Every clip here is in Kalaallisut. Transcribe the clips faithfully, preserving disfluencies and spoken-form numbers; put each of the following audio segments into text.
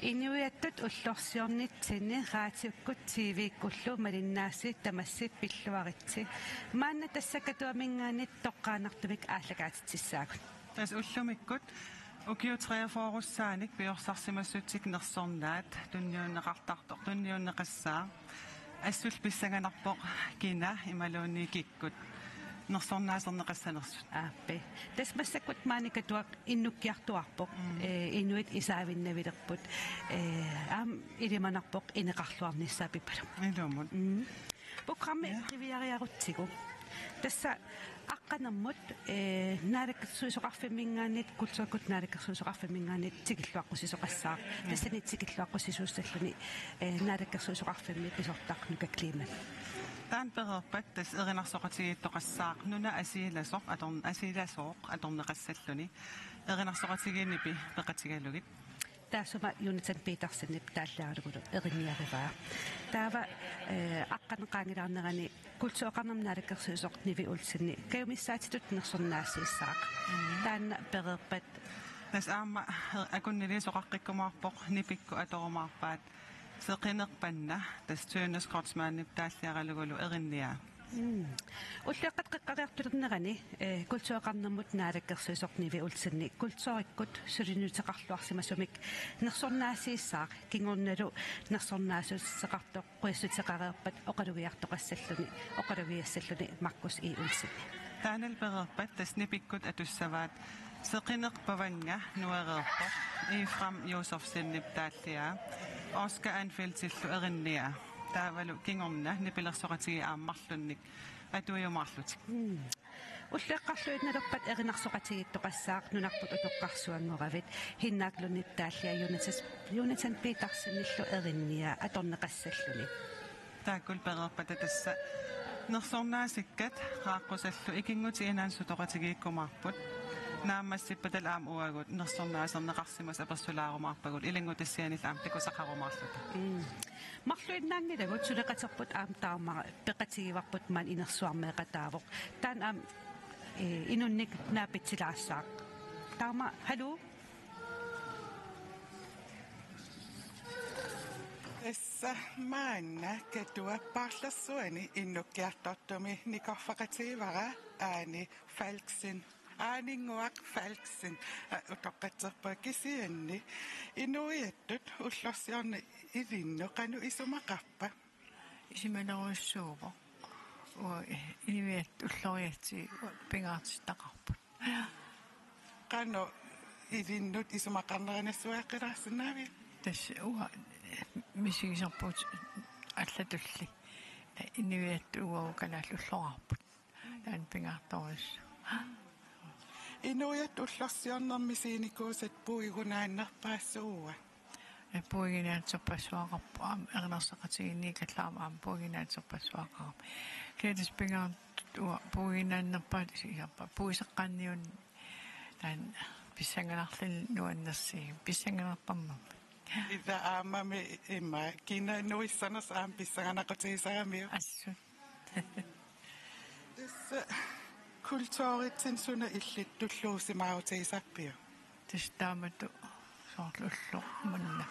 Inuiattut ullorsiornitsinni raatiukkut T V-kkullu malinnaasi tamassi pilluaritsi. Maanna tassa Katuaminngaanniit toqqaannartumik aallakaatitsissaagut. Tassa ullumikkut ukiut treogfyrre-ssaanik piorsarsimassutsit nersornaat tunniunneqartartoq, tunniunneqassaaq. Assullu pissanganarpoq kina imaluunniit kikkut nersornaaserneqassanersut. Aappi. Tassa massakkut maani Katuaq innukkiartuaarpoq. Mm. Eh, inuit isaavinnavilerput. Eh, aamma ilimanarpoq ineqarluarnissaa Pipaluk. Ilumut. Mm. Programmi Ja. qiviariarutsigu. Tassa aqqanermut, eh, naalakkersuisoqarfimminngaanniit, kulturikkut naalakkersuisoqarfimminngaanniit tikilluaqqusisoqassaaq. Ja. Tassani tikilluaqqusisussallugu, eh, naalakkersuisoqarfimmi pisortaq Nuka Kleemann. Taanna pereerpat tassa erinarsoqatigiittoqassaaq nuna asiilasoq atorn-, asiilasooq atorneqassalluni. Erinarsoqatigiinnipi peqatigalugit. Taassuma Jonathan Petersenip taalliaralugulu erinniarivaa. Taava, eh, aqqaneq qaangilaarnerani kultureqarnermut naalakkersuisoq Nivi Olsen kajumissaatitut nersornaasiissaaq. Mm. Taanna pereerpat. Tassa aamma, eh, akunniliisoqaqqikkumaarpoq nipikkut atorumaarpaat seqineq panna, tassa Tønnes Kreutzmannip taalliaralugulu erinniaa. Mm. Ulluaqqat qeqqariartulernerani, eh, kultureqarnermut naalakkersuisoq Nivi Olsen kulturikkut suliniuteqarluarsimasumik nersornaasiissaaq, kingornalu nersornaassuseqartoq qujassuteqareerpat oqalugiartoqassalluni, oqalugiassalluni Markus E. Olsen. Taannalu pereerpat tassa nipikkut atussavaat seqineq pavannga nuereerpoq Efraim Josefsenip taalliaa, Oscar Anfeltillu erinniaa. Taavalu kingorna nipilersoqatigiit aamma marlunnik atuiumaarlutik. Mm. Ulluaqqarluinnalerpat erinarsoqatigiittoqassaaq nunarput utoqqarsuanngoravit, Hinnaaq Lundip taalliaa Jonathan, Jonathan Petersenillu erinniaa atorneqassalluni. Taakkulu pereerpata tassa nersornaasikkat qaaqqusallu ikinngutit inaanni sutoqatigiikkumaarput. Naammassippatalu aamma uagut nersornaaserneqarsimasut apersulaarumaarpagut ilanngutassianillu aamma takusaqarumaarluta. Mm. Marluinnaanngilagut, suleqaterput aamma taama peqatigivarput maani inersuarmeeqataavoq. Taanna aamma, eh, inunnik naapitsilaassaaq. Taama, hallo? Tassa maanna Katuap paarlersuani innukkiartortumi nikorfaqatigivara Aani Falksen. Aaninnguaq Falksen, aa, utoqqatserpunga, kisianni inuiattut ullorsiorneq ilinnut qanoq isumaqarpa? Isumanerujussuuvoq. Uanga inuiattut ulloriatsiit pingaartittaqarput. Qanoq ilinnut isumaqarnera nassuiaqqilaarsinnaaviuk? Tassa uanga misigisarpugut allatulli. Inuiattut uagut kalaallit ulloraarput. Taanna pingaartorujussuuvoq. Inuiattut ullorsiornermi scenikuusat puigunaannerpaat suua? Ee, puiginaatsorpassuaqarpoq aamma, erinarsoqatigiinniikkallaarama aamma puiginaatsorpassuaqarami. Kisianni tassa pingaartut uanga puiginaannerpaat isigisarpaat. Puiseqqaanniunneq taanna pissanganarluni nuannersi-, pissanganartarnermi. Ila aammami ima kina nuissanersoq aamma pissanganaqutigisaramiuk. Assut. Tassa kulturitsinni suna illit tulluusimaarutigisarpiuk? Tassa taamatut soorlu ulloq manna.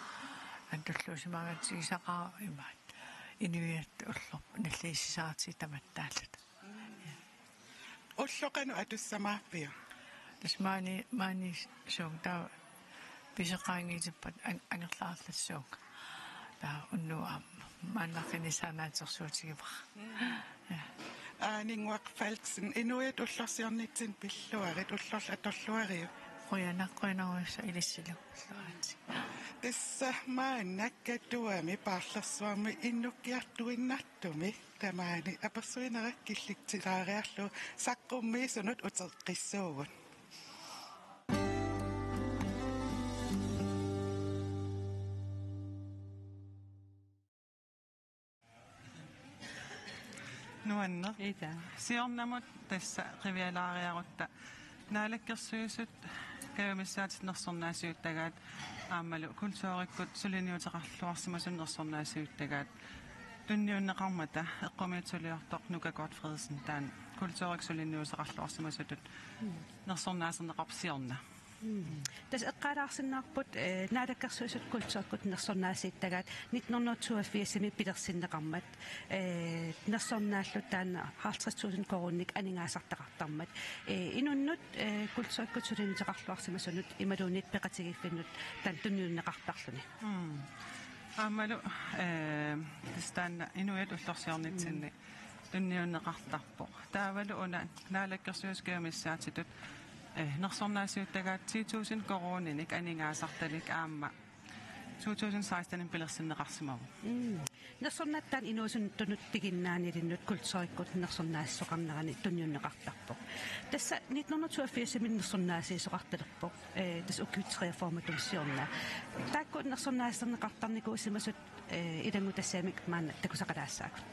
Aamma tulluusimaarutigisaqaara imaattoq. Inuiattut ullorput nalliussisaratik tamattaalluta. Ulloq qanoq atussamaarpiuk? Tassa maani, maani suunga taava pisoqaanngiittippat ang-, angerlarallassuunga. Taava unnuaq aamma maannarpiaq saanaatsersuutigivara. Mm. Ja. Aaninnguaq Falksen, inuiattut ullorsiornitsinni pilluarit, ullorlu atorluariuk? Qujanaq, qujanarujussuaq ilissilu ulluaritsi. Tassa maanna Katuami paarlersuarmi innukkiartuinnartumi tamaani apersuinera killitsilaariarlugu saqqummiisunut uteqqissuugut. Nuanneq. Ita. Siornamut tassa qivialaariarutta Naalakkersuisut kajumissaatitut nersornaasiuttagaat aammalu kulturikkut suliniuteqarluarsimasut nersornaasiuttagaat tunniunneqarmata eqqumiitsuliortoq Nuka Gotfredsen taanna kulturikkut suliniuteqarluarsimasutut nersornaaserneqarpoq siorna. Tassa eqqaalaarsinnaavarput, eh, Naalakkersuisut kulturikkut nersornaasiuttagaat nitten hundrede toogfirsimi pilersinneqarmat, eh, nersornaallu taanna halvtreds tusind koruuninik aningaasartaqartarmat, eh, inunnut, eh, kulturikkut suliniuteqarluarsimasunut imaluunniit peqatigiiffinnut taanna tunniunneqartarluni. Mm. Aammalu, eh, tassa taanna inuit ullorsiornitsinni tunniunneqartarpoq. Taavalu una Naalakkersuisut kajumissaatitut, eh, nersornaasiuttagaat ti tusind koruuninik aningaasartalik aamma to tusind seksten pilersinneqarsimavoq. Mm. Nersornaataa inuusuttunut tikinnaanilinnut kulturikkut nersornaasisoqarnerani tunniunneqartarpoq. Tassa nitten hundrede toogfirsimi nersornaasiisoqartalerpoq. Eh, tassa ukiut treogfyrre siorna. Taakku nersornaaserneqartarnikuusimasut, eh, ilanngutassiamik maanna takusaqalaassaagut.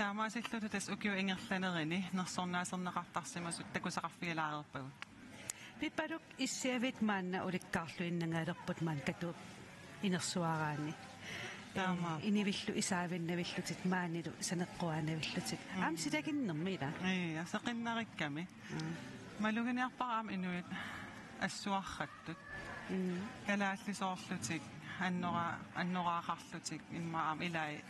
Taamaasilluta tassa ukiup ingerlanerani nersornaaserneqartarsimasut takusaqarfigilaarerpagut. Pipaluk, issiavit maanna ulikkaarluinnangajalerput maani Katuup inersuaraanni. Taamaappoq. Eh, inivillu isaavinnavillutit maanilu saneqquaannavillutit. Mm. Aamma silaginnermi, ilaa? Ee, seqinnarikkami. Mm. Maluginiarpara aamma inuit assuarrattut. Mm. Kalaallisoorlutik, annora-, annoraaqarlutik, immaqa aamma ilai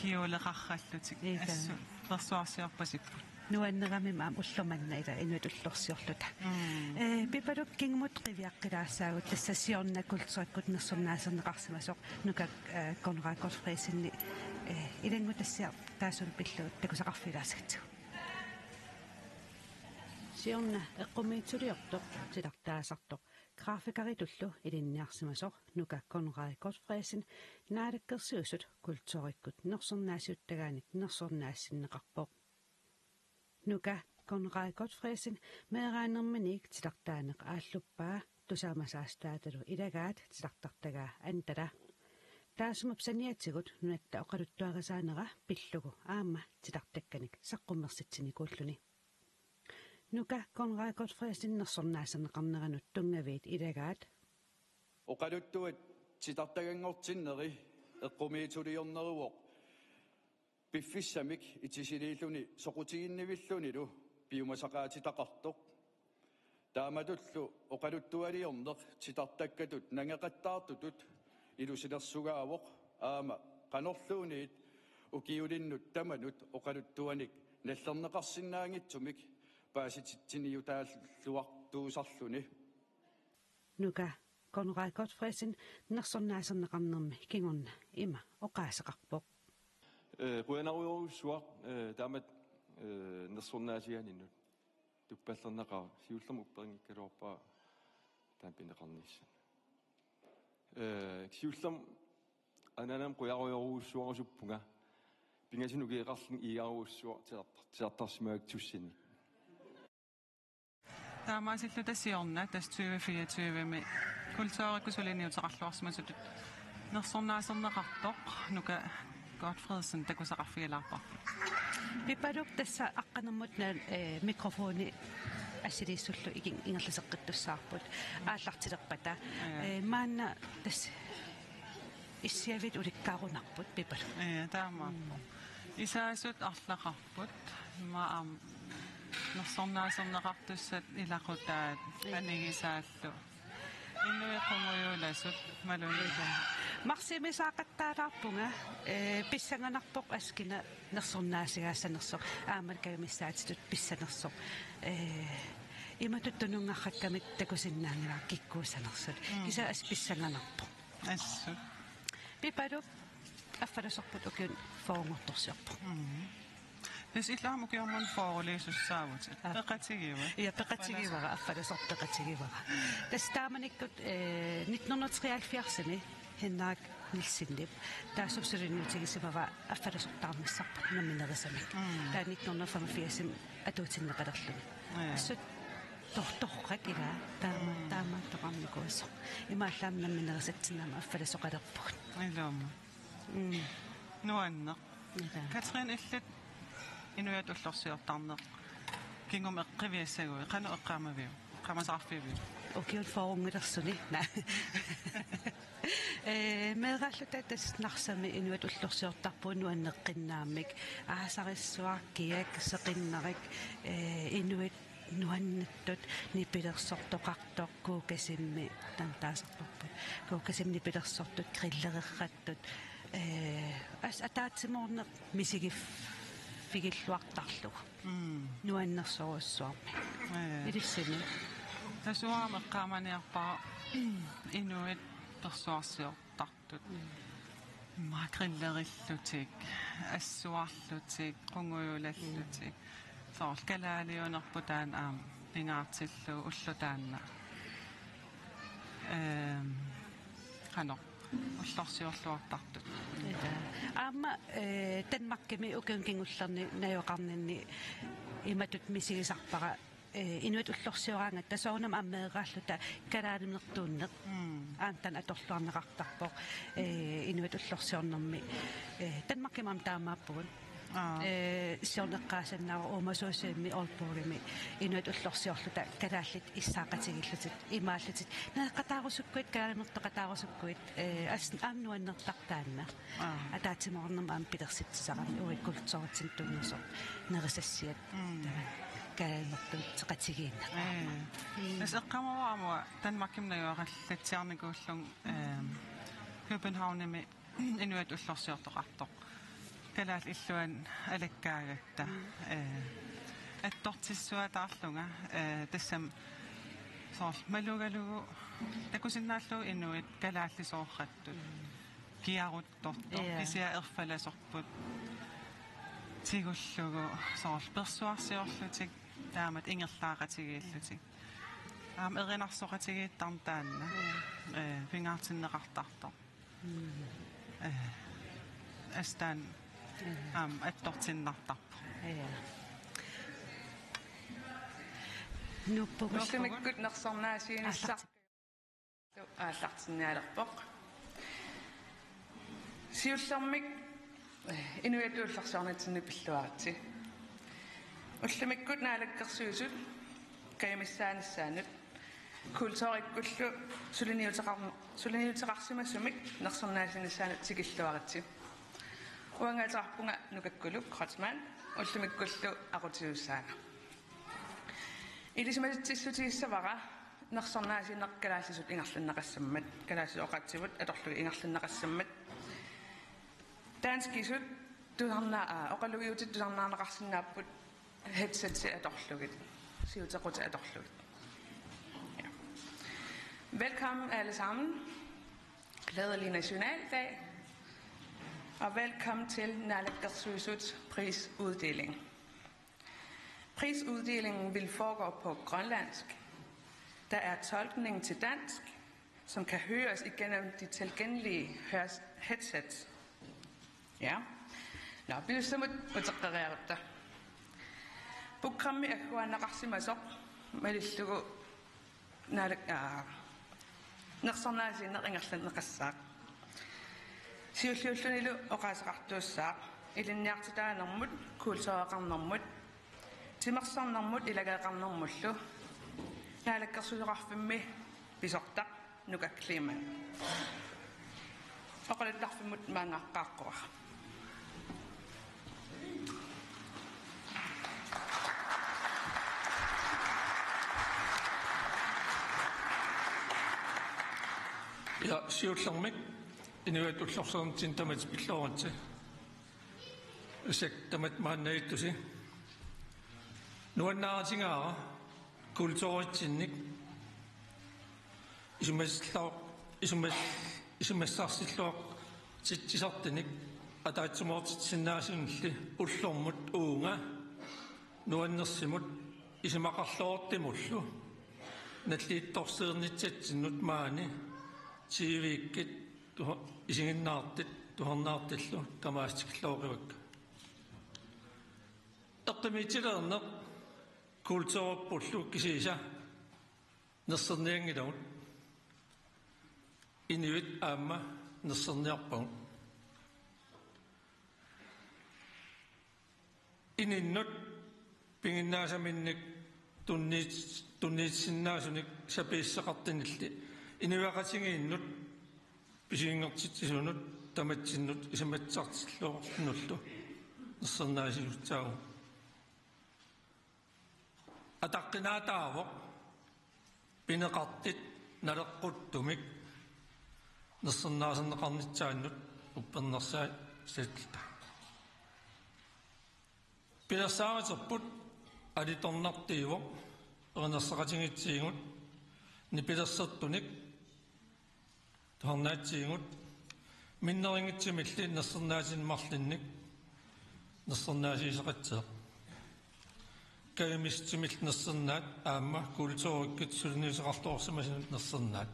kjoleqarallutik. Ila. Assut persuarsiorpasipput. Nuanneramik aamma ulloq manna ila inuit ullorsiorluta. Mm. Eh, Pipaluk, kingumut qiviaqqilaassaagut, tassa siorna kulturikkut nersornaaserneqarsimasoq Nuka, eh, Konrad Gotfredseni, eh, ilanngutassiaq taassuma pillugu takusaqarfigilaassagitsigu. Siorna eqqumiitsuliortoq titartaasartoq graafikeritullu ilinniarsimasoq Nuka Konrad Gotfredsen Naalakkersuisut kulturikkut nersornaasiuttagaanik nersornaasinneqarpoq. Nuka Konrad Gotfredsen meeraanerminiit titartaaneq aalluppaa, tusaamasaastaatalu ilagaat titartartagaa Antala. Taassuma saniatigut nunatta oqaluttuarisaanera pillugu aamma titartakkanik saqqummersitsinikuulluni. Nuka Konrad Gotfredsen nersornaaserneqarneranut tunngaviit ilagaat. Oqaluttuat titartaganngortinneri eqqumiitsuliorneruvoq piffissamik itisiliilluni soqutiginnivillunilu piumasaqaatitaqartoq. Taamatullu oqaluttualiorneq titartakkatut nangeqattaartutut ilusilersugaavoq aamma qanorluunniit ukiulinnut tamanut oqaluttuanik nallerneqarsinnaanngitsumik paasititsiniutaalluartuusarluni. Nuka Konrad Gotfredsen nersornaaserneqarnermi kingorna ima oqaaseqarpoq. Eh, qujanarujorujussuaq, eh, taamatut, eh, nersornaasianinnut. Tuppallernaqaaq, siullermik upperinngikkaluarpara taanna pineqarnissaq. Eh, siullermik anaanama qujanarujorujussuarusuppunga. Pingasunut ukioqarlunga iigarujussuaq titartar-, titartarsimagakku tussinik. Taamaasilluta siorna tassa tyve fireogtyve-mi kulturikkut suliniuteqarluarsimasutut nersornaaserneqartoq Nuka Gotfredsen takusaqarfigilaarparput. Pipaluk, tassa aqqanermut na-, eh, mikrofoni assiliissullu ikin-, ingerlaseqqittussavarput. Aallartilerpata. Ja. Eh, maanna tassa issiavit ulikkaarunarput, Pipaluk. Ja, taamaappoq. Mm. Isaasut arlaqarput, immaqa aamma nersornaaserneqartussat ilaqutaat, ja, anigisaallu. Inuit qungujuulasut malunni. Marsimisaaqattaalaarpunga, eh, pissanganarpoq askina nersornaasigaassanersoq, aamma kajumissaatitut pissanersoq. Eh, imatut tununngarrakkamik takusinnaanngilara kikkuussanersut. Mm. Kisianni assut pissanganarpoq. Assut. Pipaluk, affalasorput ukiut fyrrenngortorsiorpoq. Mm. Tassa illit aamma ukiormanna fyrreliisussaavutit. Aa. Peqatigiva? Ja, peqatigivara, affalasorput peqatigivara. Tassa taamanikkut, eh, nitten hundrede treoghalvfjerdsimi Henrik Nielsenip taassuma suliniutigisimavaa affalasortaarnissarput namminerisamik. Mm. Taava nitten hundrede femogfirsimi atuutsinneqalerluni. Ja. Assut tor-, torrak ilaa, taama-, mm, taamaattoqarnikuusoq. Imaallaat namminerisatsinni aamma affalasoqalerpugut. Ilumut. Mm. Nuanneq. Ilaa. Katrine, illit inuiattut ullorsiortarneq kingumut eqqiviassaguit, qanoq eqqaamaviuk? Eqqaamasaqarfigiviuk? Ukiut fyrrenngilersuni. Naa. Eh, meeraalluta tassa Narsami inuit ullorsiortarpugut nuanneqqinnaammik. Aasarissuaq, kiak, seqinnerik, eh, inuit nuannertut nipilersortoqartoq, Kuukasimi, taanna taasarparput. Kuukasimi nipilersortut, grillereqqattut. Eh, as-, ataatsimoorneq misigiffigilluartarlugu. Mm. Nuannersorujussuarmik. Ja. Ilissinnut. Tassa uanga aamma eqqaamaniarpara inuit persuarsiortartut. Mm. Immaqa grillerillutik, assuarlutik, qungujulallutik. Mm. Soorlu kalaaliunerput taanna aamma pingaartillugu ulloq taanna. Ehm, qanoq ullorsiorluartartut. Ila. Aamma, eh, Danmarkimi ukiuni kingullerni najugaqarninni imatut misigisarpara, eh, inuit ullorsioraangatta soorunami aamma meeraalluta kalaaliunertuunneq. Mm. Aamma taanna atorluarneqartarpoq, eh, inuit ullorsiornermi. Eh, Danmarkimi aamma taamaappugut. Aa. Eh, siorna eqqaasinnaavara uumasuusimmi Aalborgimi inuit ullorsiorluta kalaallit issaaqatigiillutik, imaallutik. Naeqqataarusukkuit, kalaaliunertoqataarusukkuit, eh, as-, aamma nuannertarpoq taanna. Aa. Ataatsimoornermut aamma pilersitsisarami, uagut kulturitsinnut tunngasoq nerisassiat. Mm. Taava. kalaallinertut peqatigiinneq. Ee. Tassa eqqaamavara aamma Danmarkimi najugaqallatsiarnikuullunga, ehm, Københavnimi inuit ullorsiortoqartoq. Kalaallit illuanni alakkaagatta. Ee, attortissuataarlunga, ee, tassami soorlu malugalugu takusinnaallugu inuit kalaallisoorattut. Kiaruttortoq, ja, kisianni erfalasorput. Tigullugu soorlu persuarsiorlutik, taamatut ingerlaaqatigiillutik. Aamma erinarsoqatigiittarneq taanna. Ja. Ee, pingaartinneqartartoq. Mm. Ee, assut taanna, mm, aamma attortinnartarpoq. Ja. Nuuppugut. Ullumikkut nersornaasiinissaq aallartinnialerpoq. Siullermik, eh, inuiattut ullorsiornitsinni pilluaritsi. Ullumikkut Naalakkersuisut kajumissaanissaannut kulturikkullu suliniuteqar-, suliniuteqarsimasumik nersornaasiinissaanut tikilluaritsi. Uanga ateqarpunga Nukakkuluk Kreutzmann, ullumikkullu aqutsisuussaanga. Ilisimatitsissutigissavara nersornaasiineq kalaallisut ingerlanneqassammat, kalaallisut oqaatsivut atorlugit ingerlanneqassammat. Danskisut tusarnaa-, aa, oqalugiutit tusarnaarneqarsinnaapput headsetsit atorlugit, siutequtit atorlugit. Ja. Velkommen alle sammen. Glædelig nationaldag. Og velkommen til Naalakkersuisuts prisuddeling. Prisuddelingen vil foregå på grønlandsk. Der er tolkning til dansk, som kan høres igennem de tilgængelige hørs-, headsets. Ja. Nå, pivissamut uteqqeriarutta. Programmi agguaannaqarsimasoq malillugu naalak-, aa, nersornaasiineq ingerlanneqassaaq. Siulliullunilu oqaaseqartuussaaq ilinniartitaanermut, kultureqarnermut, timersornermut ilageeqarnermullu Naalakkersuisoqarfimmi pisortaq Nuka Kleemann. Oqaluttarfimmut maanngaqqaaqqua. Ja, siullermik inuiattut ullorsiornitsinni tamatta pilluaritsi. Tassa tamatta maannaittusi. Nuannaarutigaara kulturitsinnik isumassarlu-, isumas-, isumassarsilluartitsisartunik ataatsimoortitsisinnaasunilli ullormut uunga nuannersimut isumaqarluartumullu nalliuttorsiornissatsinnut maani T V-kkut tuha-, isiginnaartut tusarnaartullu tamaasa tikilluaqquakka. Eqqumiitsuliorneq kulturerpullu kisiisa nersornianngilagut. Inuit aamma nersorniarpagut. Ininnut piginnaasaminnik tunniut-, tunniutissinnaasunik sapiissuseqartunilli inuiaqatigiinnut pisiginngortitsisunut tamatsinnut isumassartilluartunullu nersornaasiussaagut. Ataqqinaattaavoq pineqartut naleqquttumik nersornaaserneqarnissaannut uppernarsaatilluta. Pilersaaruterput alitornartuuvoq erinarsoqatigiitsigut nipilersortunik tusarnaatsigut minnerunngitsumilli nersornaasiineq marlunnik nersornaasiuseqassaaq. Kajumissutsimillu nersornaat aamma kulturikkut suliniuteqarluarsimasunut nersornaat.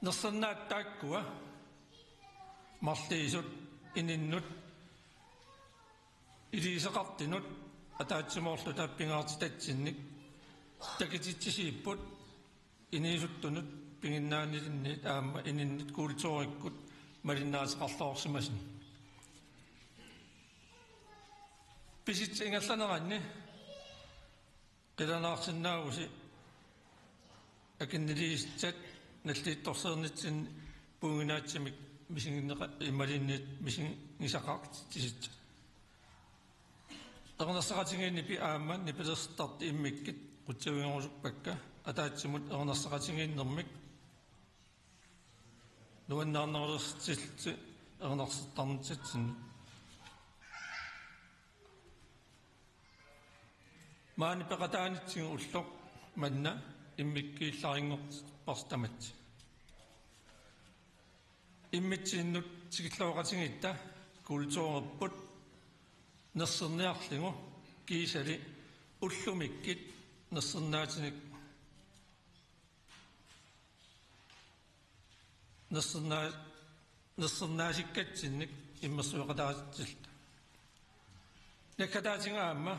Nersornaat taakkua marluusut ininnut iliuuseqartunut ataatsimoorluta pingaartitatsinnik takutitsisuupput inuusuttunut piginnaanilinniit aamma ininnut kulturikkut malinnaateqarluarsimasunut. Pisutsit ingerlaneranni qilanaarsinnaavusi akunniliisussat nalliuttorsiornitsinni puigunaatsumik misiginneqa-, imaluunniit misigisaqartitsisussat. Erinarsoqatigiinnipi aamma nipilersortartut immikkut qutsavigerusuppakka ataatsimut erinarsoqatigiinnermik nuannaarnerulersillutik erinarsortarnitsinni. Maani peqataanitsigut ulloq manna immikkuullarinngorparsi tamatta. Immitsinnut tikilluaqatigiitta kulturerput nersorniarlugu kiisami ullumikkut nersornaatinik nersornaa-, nersornaasikkatsinnik immersueqataasitsilluta. Naggataatigut aamma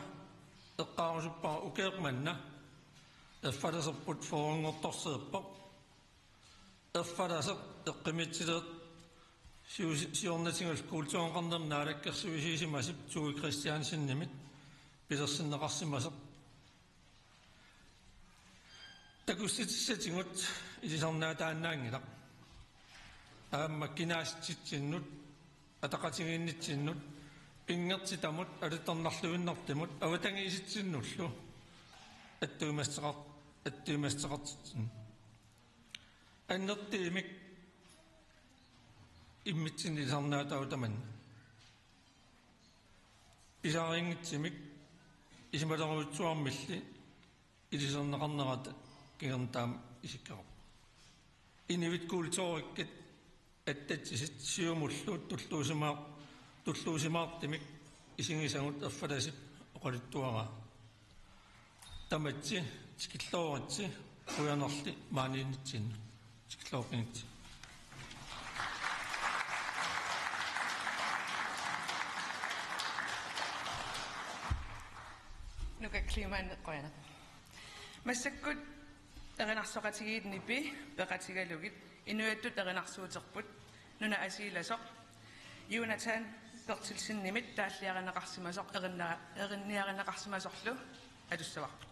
eqqaarusuppara ukioq manna erfalaserput fyrrenngortorsiorpoq. Erfalaseq eqqumiitsuliortoq siusi-, siornatigut kultureqarnermut naalakkersuisuusimasut Tove Christiansenimit pilersinneqarsimasoq. Takussutissatigut ilisarnaataannaanngilaq. Aamma kinaassutsitsinnut, ataqatigiinnitsinnut, pinngortitamut, alutornarluinnartumut, avatangiisitsinnullu attuumassuteqar-, attuumassuteqartitsinnut. Annertuumik immitsinnut ilisarnaataavoq tamanna. Pisariinngitsumik isumalerujussuarmilli ilisarneqarnerata kingorna taama isikkoqarpoq. Inuit kulturikkat attatsisit siumullu tulluusimaar-, tulluusimaartumik isigisagut erfalasip oqaluttuaraa. Tamassi tikilluaritsi, qujanarlu maaniinnitsinnut. Tikilluaqqigitsi. Nuka Kleemann, qujanaq. Massakkut erinarsoqatigiit nipi peqatigalugit inuiattut erinarsuuterput nunat asiilasoq Jonathan Berthelsenimit taalliarineqarsimasoq erinna-, erinniarineqarsimasorlu atussavarput.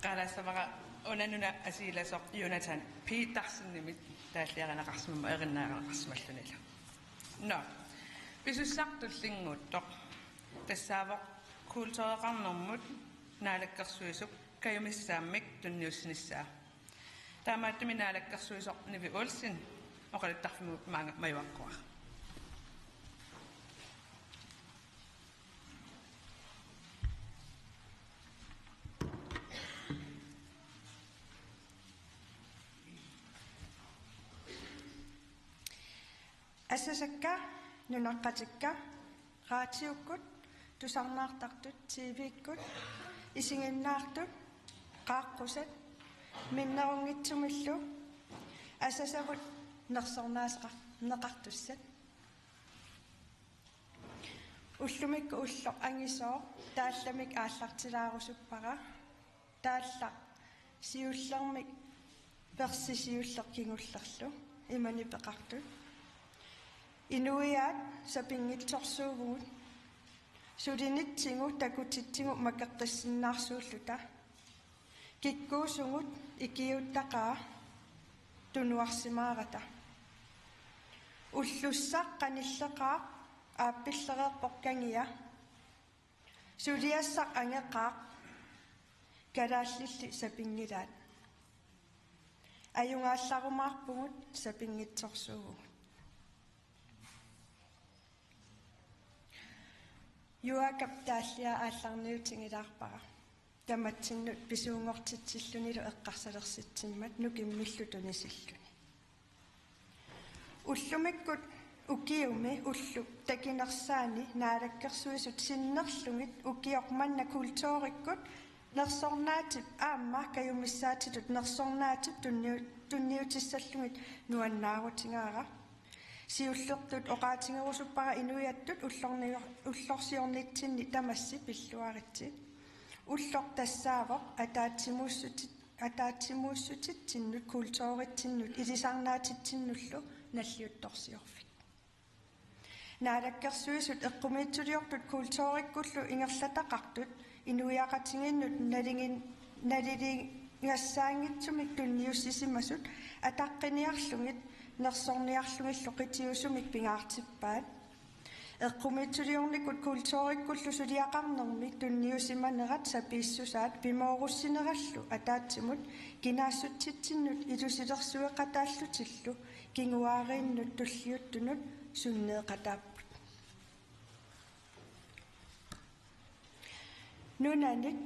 Alaassavara una nuna asilasoq Jonathan Petersenimit taalliarineqarsimammat erinnaarineqarsimallunilu. Nå, pisussaq tullinnguuttoq. Tassaavoq kultureqarnermut naalakkersuisup kajumissaammik tunniussinissaa. Taamaattumik naalakkersuisoq Nivi Olsen oqaluttarfimmi maanga majuaqqua. Asasakka, nunaqqatikka, raatiukkut, tusarnaartartut, T V-kkut, isiginnaartut, qaaqqusat, minnerunngitsumillu, asasavut nersornaaseqar-, neqartussat. Ullumikkut ulloq angisooq taallamik aallartilaarusuppara. Taallaq siullermik persi siulleq kingullerlu imani peqartut: Inuiaat sapinngitsorsuuvugut, sulinitsigu takutitsigu makeqqissinnaarsuulluta. Kikkuusugut ikiuuttaqaa tunuarsimaarata. Ullussaq qanilleqaaq aappillereerpoq kangia. Suliassaq angeqaaq kalaallilli sapinngilaat. Ajugaallarumaarpugut sapinngitsorsuuvugut. Juakap taallia aallarniutigilaarpara. Tamatsinnut pisuunngortitsillunilu eqqarsalersitsimmat nukimmillu tunisilluni. Ullumikkut ukiumi ullup takinersaani naalakkersuisut sinnerlugit ukioq manna kulturikkut nersornaatip aamma kajumissaatitut nersornaatip tunniu-, tunniutissallugit nuannaarutigaara. Siullertut oqaatigerusuppara inuiattut ullornior-, ullorsiornitsinni tamassi pilluaritsi. Ulloq tassaavoq ataatsimuussutit-, ataatsimuussutitsinnut kulturitsinnut ilisarnaatitsinnullu nalliuttorsiorfik. Naalakkersuisut eqqumiitsuliortut kulturikkullu ingerlataqartut inuiaqatigiinnut naligi-, naliligassaanngitsumik tunniussisimasut ataqqiniarlugit nersorniarlugillu qitiusumik pingaartippaat. Eqqumiitsuliornikkut kulturikkullu suliaqarnermik tunniusimanerat sapiissusaat pimoorussinerallu ataatsimut kinaassutsitsinnut ilusilersueqataallutillu kinguaariinnut tulliuttunut sunneeqataapput. Nunanik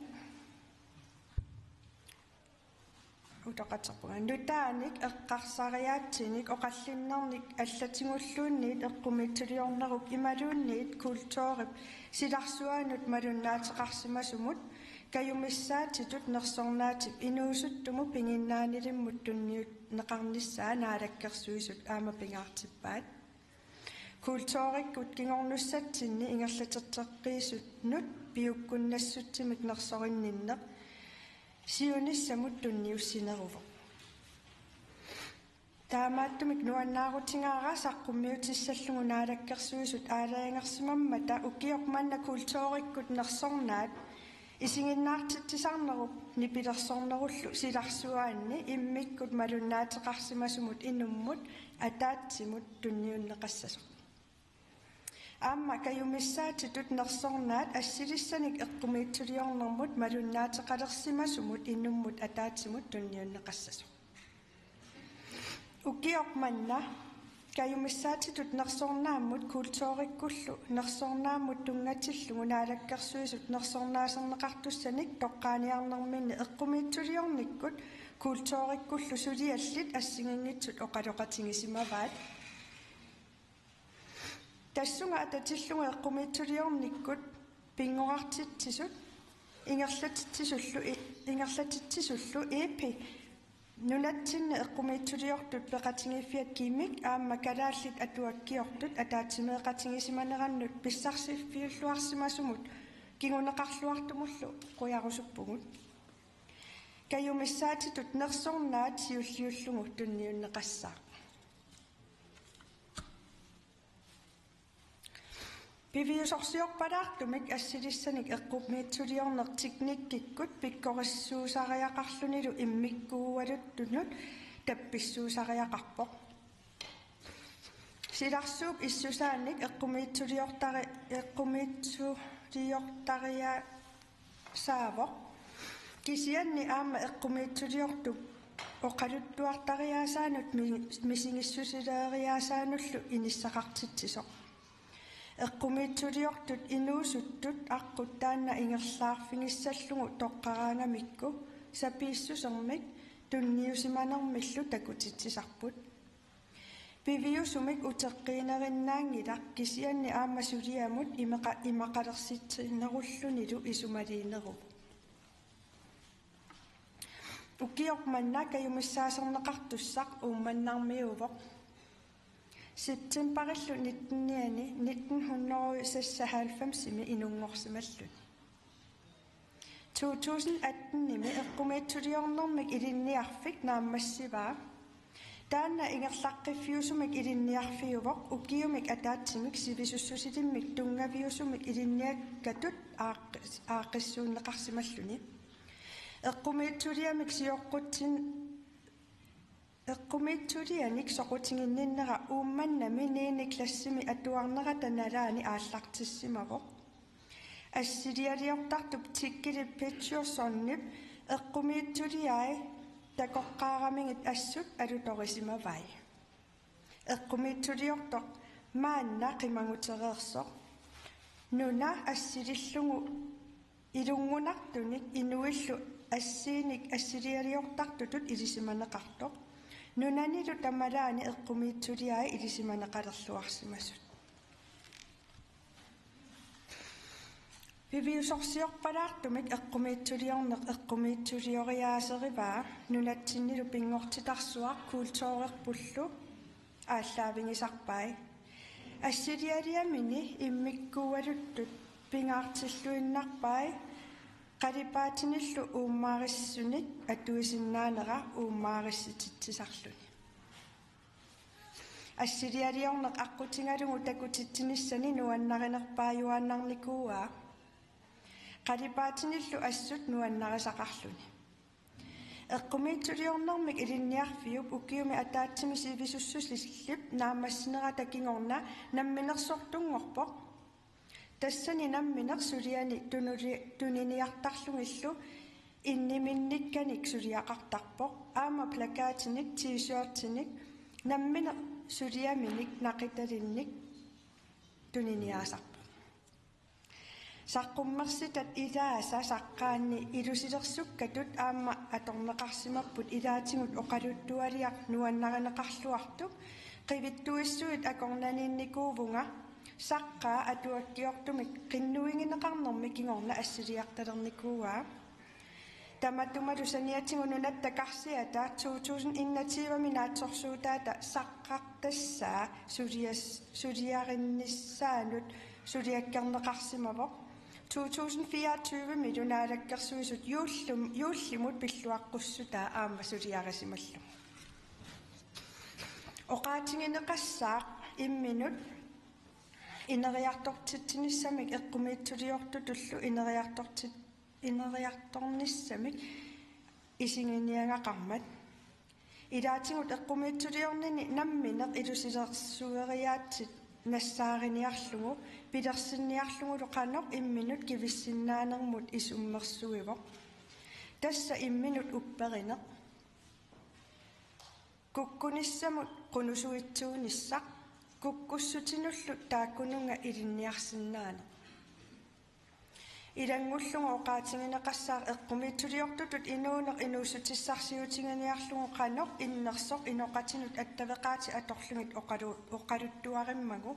utoqaterpunga. Nutaanik eqqarsariaatsinik oqallinnernik allatigulluunniit eqqumiitsuliornerup imaluunniit kulturip silarsuaanut malunnaateqarsimasumut kajumissaatitut nersornaatip inuusuttumut piginnaanilimmut tunniunneqarnissaa naalakkersuisut aamma pingaartippaat. Kulturikkut kingornussatsinni ingerlateqqissunnut piukkunnassutsimik nersorinninneq siunissamut tunniussineruvoq. Taamaattumik nuannaarutigaara saqqummiutissallugu naalakkersuisut aalajangersimammata ukioq manna kulturikkut nersornaat isiginnaartitsisarnerup nipilersornerullu silarsuaanni immikkut malunnaateqarsimasumut inummut ataatsimut tunniunneqassasoq. Aamma kajumissaatitut nersornaat assilissanik eqqumiitsuliornermut malunnaateqalersimasumut inummut ataatsimut tunniunneqassasoq. Ukioq manna kajumissaatitut nersornaammut kulturikkullu nersornaammut tunngatillugu naalakkersuisut nersornaaserneqartussanik toqqaaniarnerminni eqqumiitsuliornikkut kulturikkullu suliallit assigiinngitsut oqaloqatigisimavaat. Tassunga atatillugu eqqumiitsuliornikkut pinngorartitsisut ingerlatitsisullu i-, ingerlatitsisullu iipi nunatsinni eqqumiitsuliortut peqatigiiffiat kimik aamma kalaallit atuakkiortut ataatsimeeqatigisimanerannut pissarsiffiulluarsimasumut kinguneqarluartumullu qujarusuppugut. Kajumissaatitut nersornaat siulliullugu tunniunneqassaaq. Piviusorsiorpalaartumik assilissanik eqqumiitsuliorneq teknikkikkut pikkorissuusariaqarlunilu immikkuualuttunut tappissuusariaqarpoq. Silarsuup issusaannik eqqumiitsuliortari-, eqqumiitsuliortariaasaavoq. Kisianni aamma eqqumiitsuliortup oqaluttuartariaasaanut mi-, misigissusileeriaasaanullu inissaqartitsisoq. Eqqumiitsuliortut inuusuttut aqqut taanna ingerlaarfigissallugu toqqaraangamikku sapiissusermik tunniusimanermillu takutitsisarput. Piviusumik uteqqiinerinnaanngilaq kisianni aamma suliamut imeqa-, imaqalersitsinerullunilu isumaliineruvoq. Ukioq manna kajumissaaserneqartussaq Uummannarmiuuvoq. Septemberillu nitten-iani nitten hundrede seksoghalvfemsimi inunngorsimalluni. To tusind atten-imi eqqumiitsuliornermik ilinniarfik naammassivaa. Taanna ingerlaqqiffiusumik ilinniarfiuvoq ukiumik ataatsimik sivisussusilimmik tunngaviusumik ilinniakkatut aaqqis-, aaqqissuunneqarsimalluni. Eqqumiitsuliamik sioqqutsin-, eqqumiitsulianik soqutiginninnera Uummannami niende klassimi atuarnerata nalaani aallartissimavoq. Assilialiortartup Tikkili Petterssonip eqqumiitsuliai takoqqaaramigit assut alutorisimavai. Eqqumiitsuliortoq maanna qimagutereersoq. Nuna assilillugu ilunngunartunik inuillu assiinik assilialiortartutut ilisimaneqartoq. Nunanilu tamalaani eqqumiitsuliai ilisimaneqalerluarsimasut. Piviusorsiorpalaartumik eqqumiitsuliorneq eqqumiitsulioriaaserivaa nunatsinnilu pinngortitarsuaq kulturerpullu aallaavigisarpai. Assilialiamini immikkuualuttut pingaartilluinnarpai qalipaatinillu uummaarissutsinnik atuisinnaanera uummaarissutitsisarluni. Assilialiorneq aqqutigalugu takutitsinissani nuannarinerpaajuaannarnikuuaa. Qalipaatinillu assut nuannarisaqarluni. Eqqumiitsuliornermik ilinniarfiup ukiumi ataatsimi sivisussusillip naammassinerata kingorna namminersortunngorpoq. Tassani nammineq suliani tunuli-, tuniniartarlugillu inniminnikkanik suliaqartarpoq. Aamma plakatinik, T-shirtinik, nammineq suliaminik naqitalinnik tuniniaasarpoq. Saqqummersitat ilaasa saqqaanni ilusilersukkatut aamma atorneqarsimapput ilaatigut oqaluttualiaq nuannarineqarluartoq, qivittuissuit akornanniinnikuuvunga, saqqaa atuakkiortumik qinnuigineqarnermi kingorna assiliartalernikuuaa. Tamatumalu saniatigut nunatta karsiata to tusind enogtyve-mi naatsorsuutaata saqqartassaa sulias-, suliarinnissaanut suliakkerneqarsimavoq. To tusind fireogtyve-milu Naalakkersuisut juullum-, juullimut pilluaqqussutaa aamma suliarisimallugu. Oqaatigineqassaaq imminut ineriartortitsinissamik eqqumiitsuliortutullu ineriartortit-, ineriartornissamik isiginiagaqarmat. Ilaatigut eqqumiitsuliornini nammineq ilusilersueriaatsit nassaariniarlugu pilersinniarlugulu qanoq imminut kivissinnaanermut isummersuivoq. Tassa imminut upperineq. Kukkunissamut qunusuitsuunissaq, kukkussutinullu taakkununnga ilinniarsinnaaneq. Ilanngullugu oqaatigineqassaaq eqqumiitsuliortutut inuuneq inuussutissarsiutiginiarlugu qanoq innersoq inoqatinut attaveqaatit atorlugit oqalu-, oqaluttuarimmagu.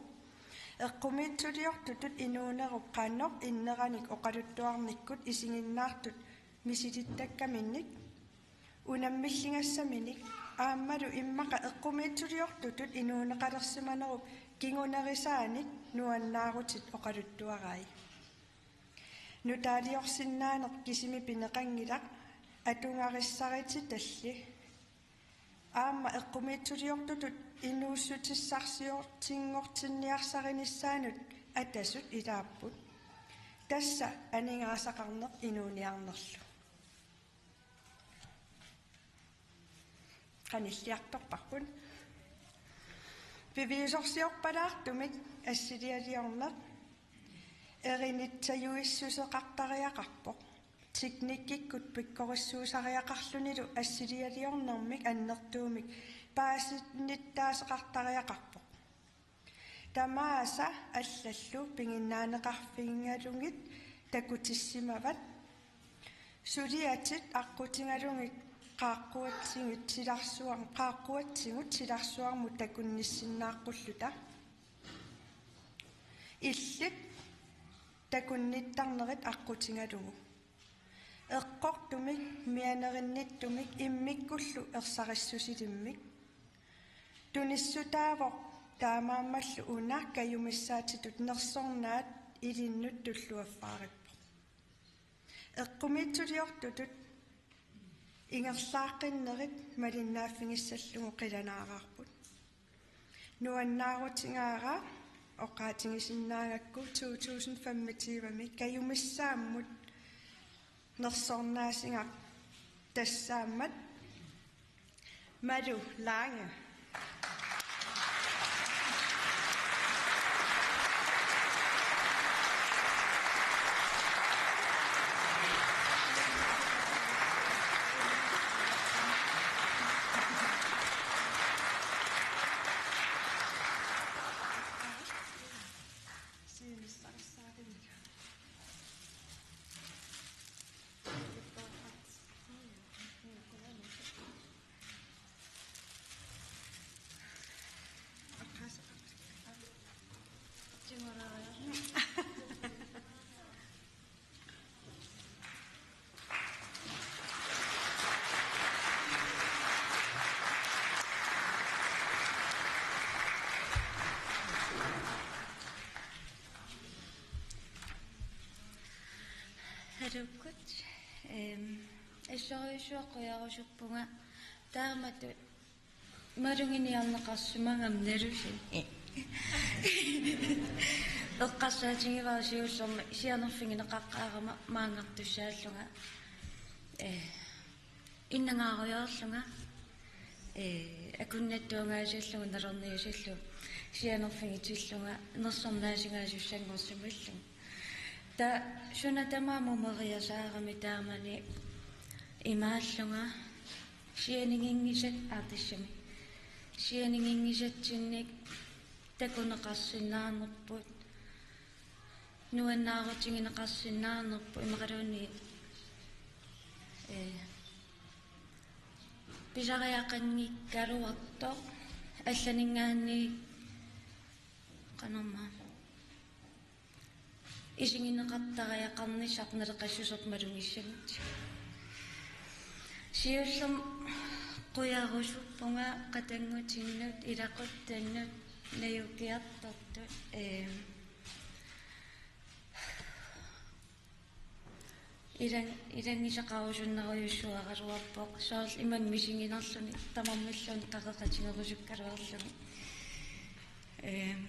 Eqqumiitsuliortutut inuunerup qanoq inneranik oqaluttuarnikkut isiginnaartut misilittakkaminnik, unammilligassaminik aammalu immaqa eqqumiitsuliortutut inuuneqalersimanerup kingunerisaanik nuannaarutit oqaluttuarai. Nutaaliorsinnaaneq kisimi pineqanngilaq, atugarissarititalli. Aamma eqqumiitsuliortutut inuussutissarsiortinngortinniarsarinissaanut atasut ilaapput. Tassa aningaasaqarneq inuuniarnerlu. Qanilliartorparput. Piviusorsiorpalaartumik assilialiorneq erinitsajuissuseqartariaqarpoq. Teknikkikkut pikkorissuusariaqarlunilu assilialiornermik annertuumik paasinnittaaseqartariaqarpoq. Tamaasa allallu piginnaaneqarfigalugit takutissimavat. Suliatit aqqutigalugit qaaqquatsigit silarsuar-, qaaqquatsigut silarsuarmut takunnissinnaaqqulluta. Illit takunnittarnerit aqqutigalugu. Eqqortumik mianerinnittumik immikkullu ersarissusilimmik. Tunissutaavoq taamaammallu una kajumissaatitut nersornaat ilinnut tulluaffaarippoq. Eqqumiitsuliortutut ingerlaaqqinnerit malinnaaffigissallugu qilanaaraarput. Nuannaarutigaara oqaatigisinnaagakku to tusind femogtyve-mi kajumissaammut nersornaasigaq tassaammat Malu Lange. Aluukkut, ehm, assorujussuaq qujarusuppunga taamatut maluginiarneqarsimagama nalusi. Eqqarsaatigivara siullermik sianerfigineqaqqaarama maanngartussaallunga. Eh, innangaarujoorlunga. Eh, akunnattuungaasallugu nalorniusallugu sianerfigitillunga nersornaasigaasussanngorsimallunga. Taava suna tamaat mumeriasaarami taamani imaallunga sianiginngisat-, aa, tassami. Sianiginngisatsinnik takuneqarsinnaanerput, nuannaarutigineqarsinnaanerput imaluunniit, eh, pisariaqanngikkaluartoq allaninngaanniit qanormaa isigineqartariaqarnissaq naleqassuserput malugissagutsigu. Siullermik qujarusuppunga qatanngutinnut, ilaquttannut, najukiartortut, eem, ilang-, ilanngisaqarusunnarujussuaraluarpoq, soorlu imannak misiginarluni tamarmilluunniit qaqeqatigerusukkaluarluni. Eem,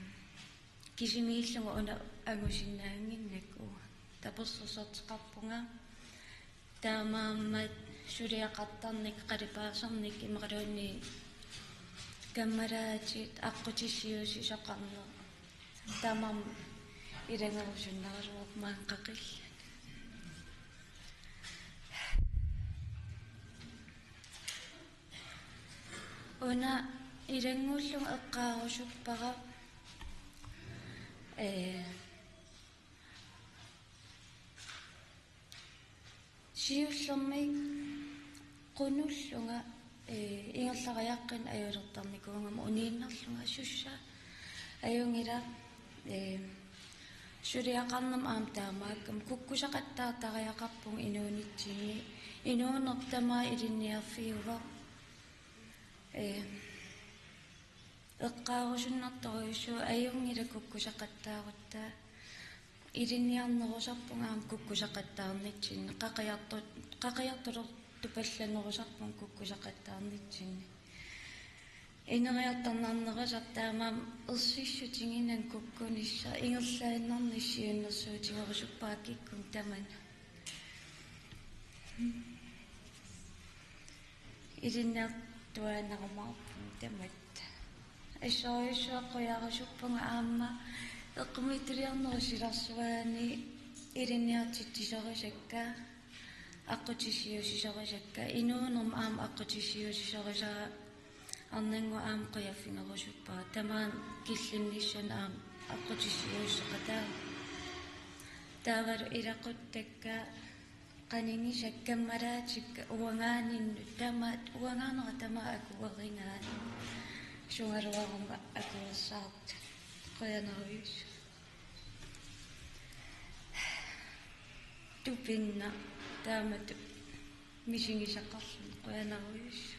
kisimiillunga una angusinnaannginnakku. Tapersersorteqarpunga taamaammat suliaqartarnikkut, qalipaasarnikkut imaluunniit kammalaatit aqqutissiuussisoqarneq. Tamarmik ilanngerusunnaraluarput maanga qaqillat. Una ilanngullunga eqqaarusuppara, ee, siullermik qunullunga, ee, ingerlariaqqinneq ajulertarnikuugama uniinnarlunga sussa. Ajunngilaq, ee, suliaqarnermut aamma taamaakkama kukkusaqattaartariaqarpunga inuunitsinni. Inuuneq tamaat ilinniarfiuvoq. Ee, eqqaarusunnartorujussuuvoq, ajunngilaq kukkusaqattaarutta. Ilinniarnerusarpunga aamma kukkusaqattaarnitsinni, qaqiartu-, qaqiartulertupallanerusarpunga kukkusaqattaarnitsinni. Ineriartornarnerusartut taamaammat ersissutiginnginnakku kukkunissaq ingerlaannarnissaa siunnersuutigerusuppara kikkunnut tamanut. Ilinniartuaannarumaarpunga tamatta. Assorujussuaq qujarusuppunga aamma eqqumiitsuliornerup silarsuani ilinniartitsisorusakka, aqqutissiuussisorusakka, inuunerma aamma aqqutissiuussisorusara arnannguaq aamma qujaffigerusuppara. Tamaani killinnissaanut aamma aqqutissiuusseqataavoq. Taavalu ilaquttakka qanigisakka kammalaatikka uangaaninnut tamaat, uangaanera tamaat akuerigaat. Sugaluaruma akuersaartut. Qujanarujussuaq. Tupinnaq taamatut misigisaqarluni, qujanarujussuaq.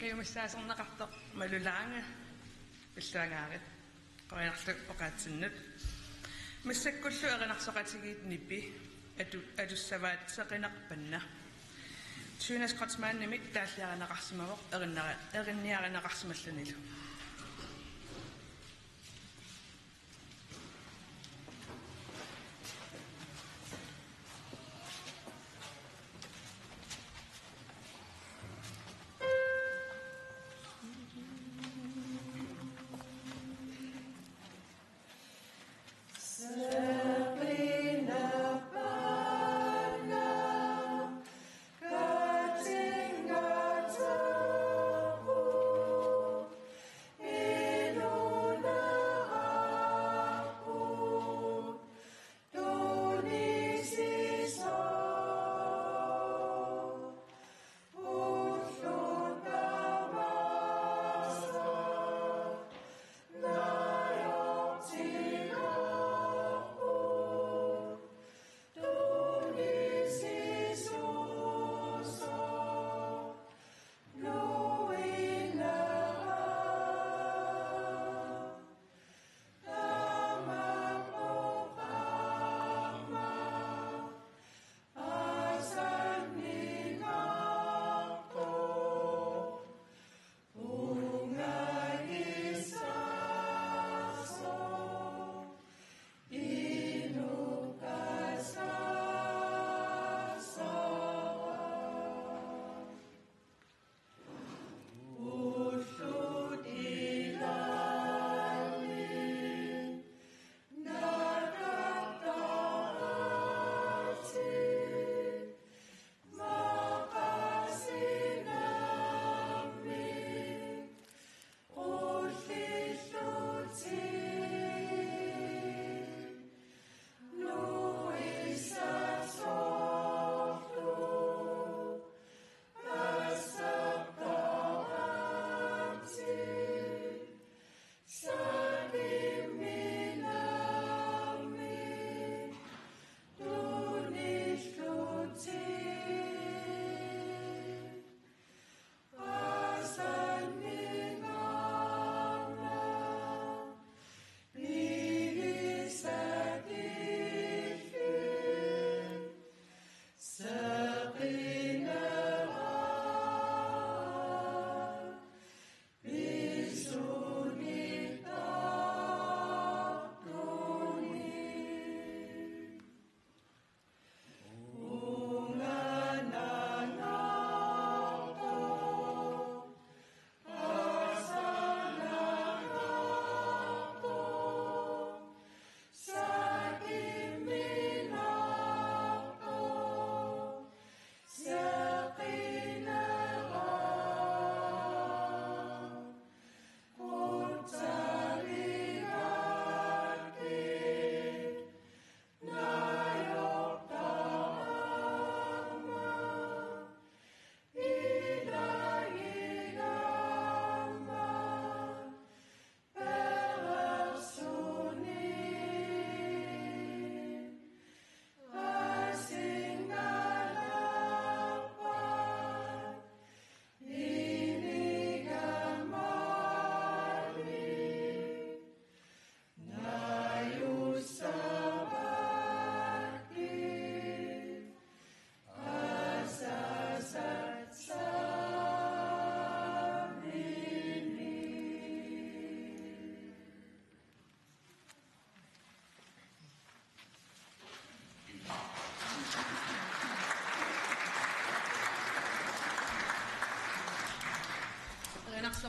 Kajumissaasarneqartoq Malu Lange, pilluangaarit. Qujanarlu oqaatsinnut. Massakkullu erinarsoqatigiit Nipi atu-, atussavaat Seqineq Panna. Tyvende Skrotmandimik taalliarineqarsimavoq erinniari-, erinniarineqarsimallunilu.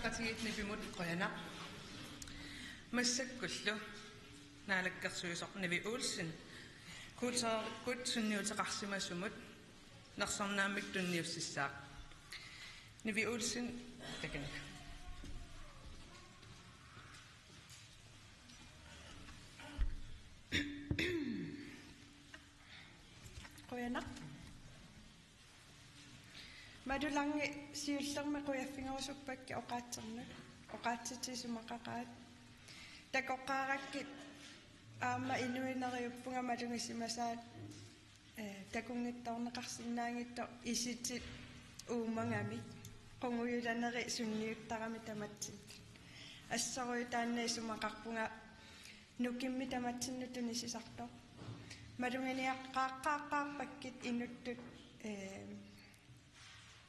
Partiit Nipimut qujanaq. Massakkullu naalakkersuisoq Nivi Olsen kulturikkut sunniuteqarsimasumut nersornaammik tunniussissaaq. Nivi Olsen, takanna. Qujanaq. Malu Lange, siullermik qujaffigerusuppakka oqaatsernut. Oqaatsit isumaqaqaat. Takoqqaarakkit aamma inuit neriuppunga malugisimasaat, eh, takunngitsoorneqarsinnaanngitsoq isitit uumagamik. Qungujulanerit sunniuttarami tamatsinnut. Assorujuk taanna isumaqarpunga nukimmi tamatsinnut tunisisartoq. Maluginiaqqaaqqaarpakkit inuttut, eh,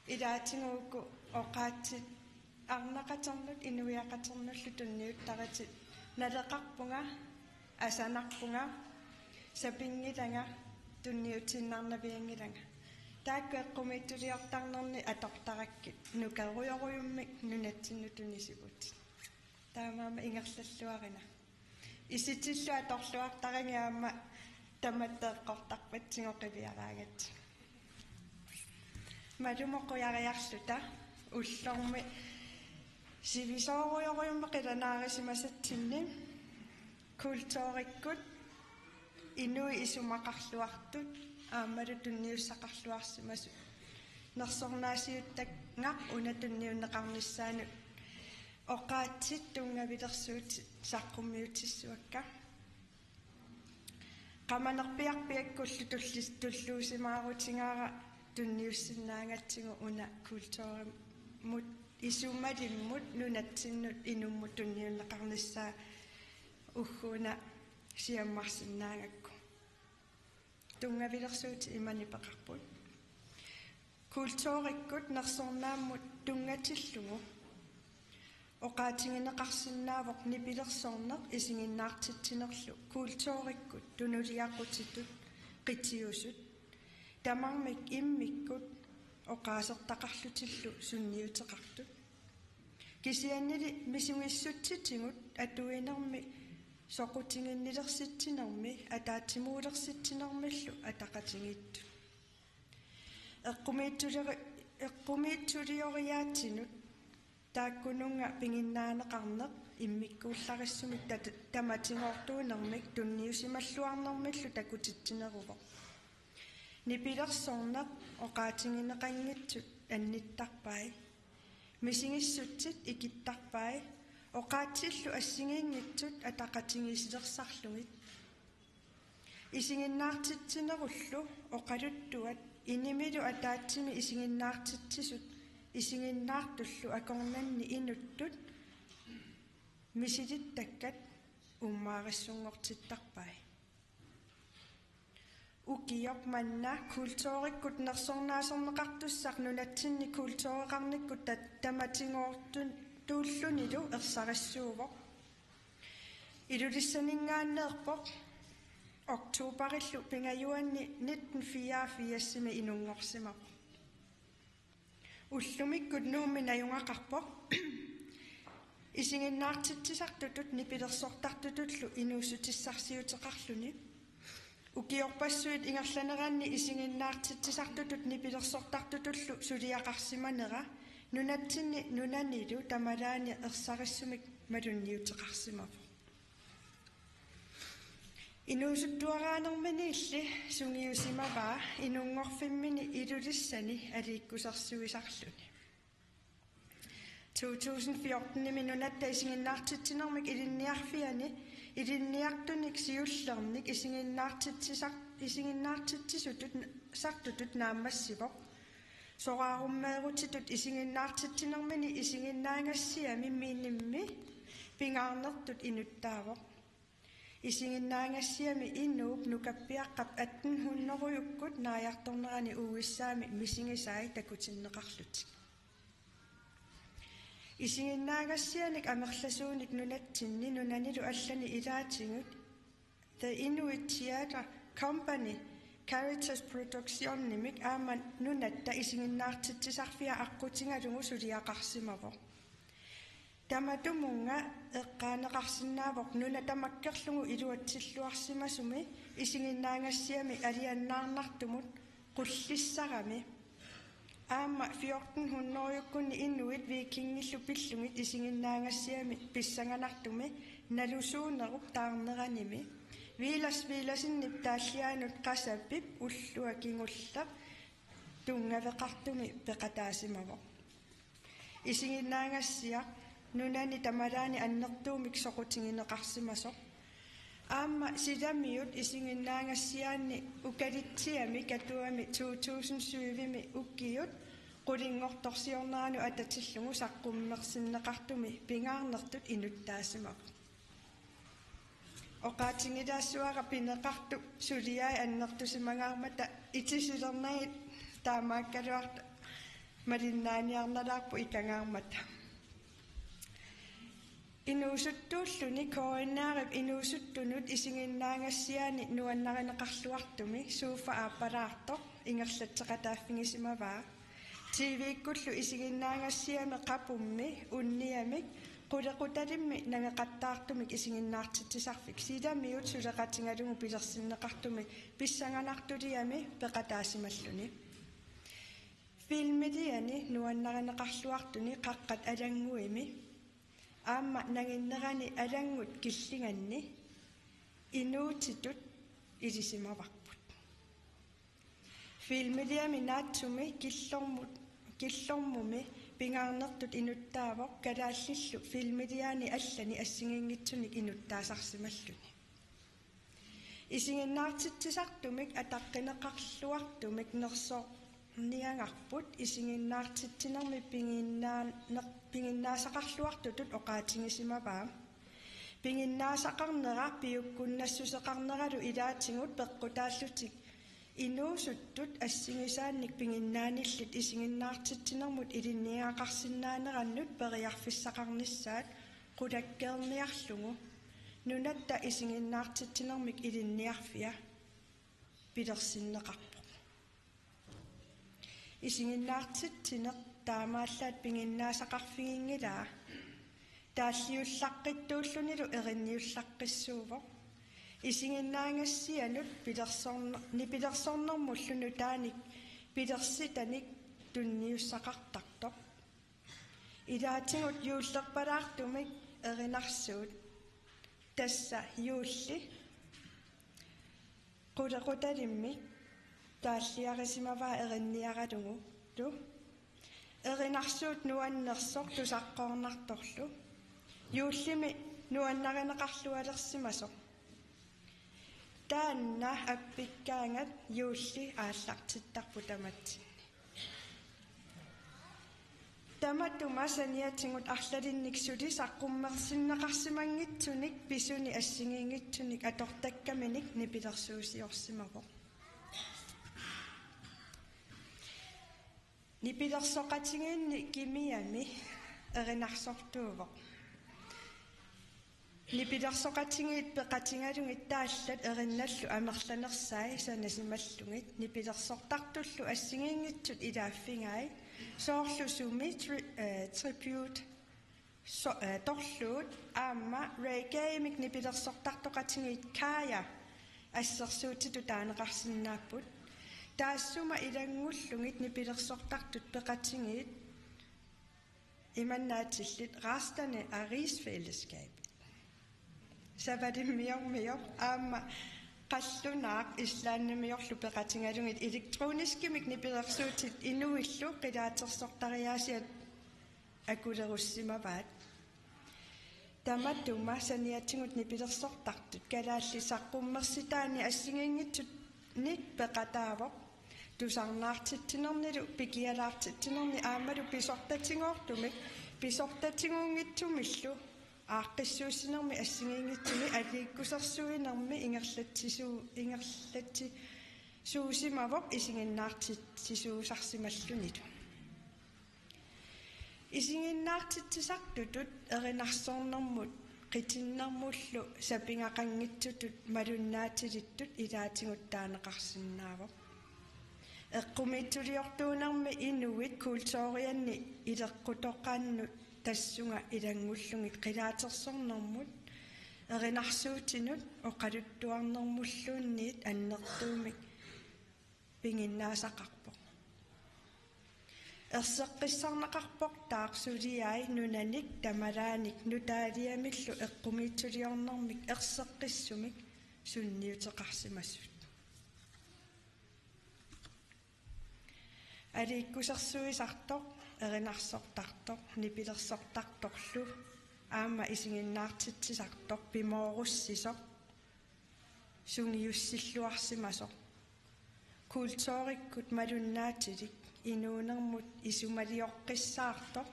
ilaatigut uku oqaatsit arnaqaternut inuiaqaternullu tunniuttaritit. Naleqarpunga, asanarpunga, sapinngilanga, tunniutiinnarnaviannginnama. Taakku eqqumiitsuliortarnerni atortarakkit nukerujorujummik nunatsinnut tunisivutit. Taamaammat ingerlalluarina. Isitillu atorluartarigit aamma tamatta eqqortarpatsigut qiviaraangatsigu. Malumut qujariarluta ullormi sivisoorujorujummi qilanaarisimasatsinni kulturikkut inuit isumaqarluartut aammalu tunniussaqarluarsimasut nersornaasiuttagaq una tunniunneqarnissaanut oqaatsit tunngavilersuutit saqqummiutissavakka. Qamanerpiarpiakkullu tullis-, tulluusimaarutigaara tunniussinnaagatsigu una kulturimut isumalimmut nunatsinnut inummut tunniunneqarnissaa ugguuna siammarsinnaagakku. Tunngavilersuutit ima nipeqarput. Kulturikkut nersornaammut tunngatillugu oqaatigineqarsinnaavoq nipilersorneq isiginnaartitsinerlu kulturikkut tunuliaqutitut qitiusut tamarmik immikkut oqaasertaqarlutillu sunniuteqartut. Kisiannili misigissutsitigut atuinermi soqutiginnilersitsinermi ataatsimuulersitsinermillu ataqatigiittut. Eqqumiitsuliori-, eqqumiitsulioriaatsinut taakkununnga piginnaaneqarneq immikkuullarissumik tat-, tamatigoortuunermik tunniusimalluarnermillu takutitsineruvoq. Nipilersorneq oqaatigineqanngitsut annittarpai. Misigissutsit ikittarpai. Oqaatsillu assigiinngitsut ataqatigiissilersarlugit. Isiginnaartitsinerullu oqaluttuat inimilu ataatsimi isiginnaartitsisut isiginnaartullu akornanni inuttut misilittakkat ummaarissunngortittarpai. Ukioq manna kulturikkut nersornaaserneqartussaq nunatsinni kultureqarnikkut ta-, tamatigoortuullunilu ersarissuuvoq. Ilulissaninngaanneerpoq oktoberillu pingajuanni nitten fireogfirsimi inunngorsimavoq. Ullumikkut Nuummi najugaqarpoq isiginnaartitsisartutut nipilersortartutullu inuussutissarsiuteqarluni. Ukiorpassuit ingerlaneranni isiginnaartitsisartutut nipilersortartutullu suliaqarsimanera nunatsinni nunanilu tamalaani ersarissumik malunniuteqarsimavoq. Inuusuttuaraanerminiilli sungiusimavaa inunngorfimmini Ilulissani aliikkusersuisarluni. To tusind fjortenimi nunatta isiginnaartitsinermik ilinniarfiani ilinniartunik siullernik isiginnaartitsisar-, isiginnaartitsisutut, -sartutut naammassivoq. Soraarummeerutitut isiginnaartitsinermini isiginnaagassiami minimmi pingaarnertut inuttaavoq. Isiginnaagassiami inuup nukappiaqqap atten hundredekkut naajartornerani U S A-mi misigisai takutinneqarlutik. Isiginnaagassianik amerlasuunik nunatsinni nunanilu allani ilaatigut The Inuit Theatre Company Caritas Productionimik aamma nunatta isiginnaartitsisarfia aqqutigalugu suliaqarsimavoq. Tamatumunnga eqqaaneqarsinnaavoq nuna tamakkerlugu iluatsilluarsimasumi isiginnaagassiami alianaarnartumut qullissarami. Aamma fjorten hundrede-kkunni inuit vikingillu pillugit isiginnaagassiami pissanganartumi nalusuunerup taarneranimi. Villads Villadsenip taalliaanut Qasapip ullua kingulleq tunngaveqartumi peqataasimavoq. Isiginnaagassiaq nunani tamalaani annertuumik soqutigineqarsimasoq. Aamma silamiut isiginnaagassiaanni Ukalitsiami Katuami to tusind syvimi ukiut qulinngortorsiorneranut atatillugu saqqummersinneqartumi pingaarnertut inuttaasimavoq. Oqaatigilaassuara pineqartoq suliai annertusimangaarmata itisilinermagit taamaakkaluartoq malinnaaniarnalaarpoq ikangaarmata. Inuusuttuulluni K N R-ip inuusuttunut isiginnaagassiaani nuannarineqarluartumi sofa aappalaartoq ingerlatseqataaffigisimavaa. T V-kkullu isiginnaagassiami qapummi unniamik qulequtalimmi nangeqattaartumik isiginnaartitsisarfik silamiut suleqatigalugu pilersinneqartumi pissanganartuliami peqataasimalluni. Filmiliani nuannarineqarluartuni Qaqqat Alannguimi aamma nanginnerani Alanngut Killinganni inuutitut ilisimavarput. Filmiliami naatsumi killormut, killormumi pingaarnertut inuttaavoq kalaallillu filmiliani allani assigiinngitsunik inuttaasarsimalluni. Isiginnaartitsisartumik ataqqineqarluartumik nersorniagarput isiginnaartitsinermi piginnaa-, ner-, piginnaasaqarluartutut oqaatigisimavaa. Piginnaasaqarnera piukkunnassuseqarneralu ilaatigut peqqutaallutik inuusuttut assigisaannik piginnaanillit isiginnaartitsinermut ilinniagaqarsinnaanerannut periarfissaqarnissaat qulakkeerniarlugu nunatta isiginnaartitsinermik ilinniarfia pilersinneqarpoq. Isiginnaartitsineq taamaallaat piginnaasaqarfiginngilaa. Taalliullaqqittuullunilu erinniullaqqissuuvoq. Isiginnaagassianut pilersorn-, nipilersornermullu nutaanik pilersitanik tunniussaqartartoq. Ilaatigut juullerpalaartumik erinarsuut. Tassa juulli qulequtalimmik taalliarisimavaa erinniaralugu. Erinarsuut nuannersoq tusaqqoornartorlu. Juullimi nuannarineqarlualersimasoq. Taanna appikkaangat juulli aallartittarpoq tamatsinni. Tamatuma saniatigut arlalinnik suli saqqummersinneqarsimanngitsunik pisuni assigiinngitsunik atortakkaminik nipilersuusiorsimavoq. Nipilersoqatigiinni kimiami erinarsortuuvoq. Nipilersoqatigiit peqatigalugit taallat erinnallu amerlanersai sanasimallugit nipilersortartullu assigiinngitsut ilaaffigai soorlu sumi tri-, eh, tribute so-, eh, torluut aamma reggae-mik nipilersortartoqatigiit Kaya assersuutitut taaneqarsinnaapput. Taassuma ilanngullugit nipilersortartut peqatigiit imannaatillit Resterne af Rigsfællesskabet. Savalimmiormioq aamma qallunaaq Islandimiorlu peqatigalugit elektroniskimik nipilersuutit inuillu qilaatersortariaasiat akulerussimavaat. Tamatuma saniatigut nipilersortartut kalaallit saqqummersitaanni assigiinngitsunik peqataavoq. Tusarnaartitsinernilu pikialaartitsinerni aammalu pisortatigoortumik pisortatiguunngitsumillu aaqqissuussinermi assigiinngitsumi aliikkusersuinermi ingerlatsisuu-, ingerlatsisuusimavoq isiginnaartitsisuusarsimallunilu. Isiginnaartitsisartutut erinarsornermut qitinnermullu sapigaqanngitsutut malunnaatilittut ilaatigut taaneqarsinnaavoq. Eqqumiitsuliortuunermi inuit kulturianni ileqqutoqannut tassunga ilanngullugit qilaatersornermut erinarsuutinut oqaluttuarnermulluunniit annertuumik piginnaasaqarpoq. Erseqqissarneqarportaaq suliai nunanik tamalaanik nutaaliamillu eqqumiitsuliornermik erseqqissumik sunniuteqarsimasut. Aliikkusersuisartoq, erinarsortartoq, nipilersortartorlu aamma isiginnaartitsisartoq pimoorussisoq sungiussilluarsimasoq. Kulturikkut malunnaatilik inuunermut isumalioqqissaartoq.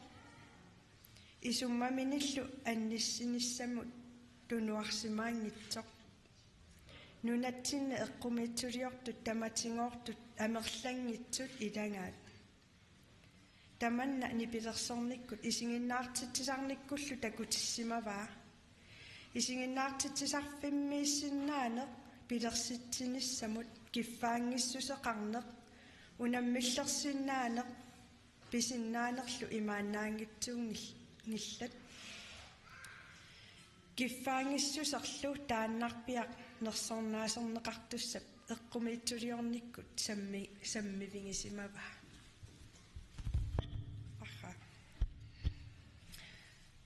Isummaminillu annissinissamut tunuarsimaanngitsoq. Nunatsinni eqqumiitsuliortut tamatigoortut amerlanngitsut ilagaat. Tamanna nipilersornikkut isiginnaartitsisarnikkullu takutissimavaa. Isiginnaartitsisarfimmiissinnaaneq pilersitsinissamut kiffaanngissuseqarneq unammillersinnaaneq pisinnaanerlu imaannaanngitsuunngil-, ngillat. Kiffaanngissuserlu taannarpiaq nersornaaserneqartussap eqqumiitsuliornikkut sammi-, sammivigisimavaa. Arraa.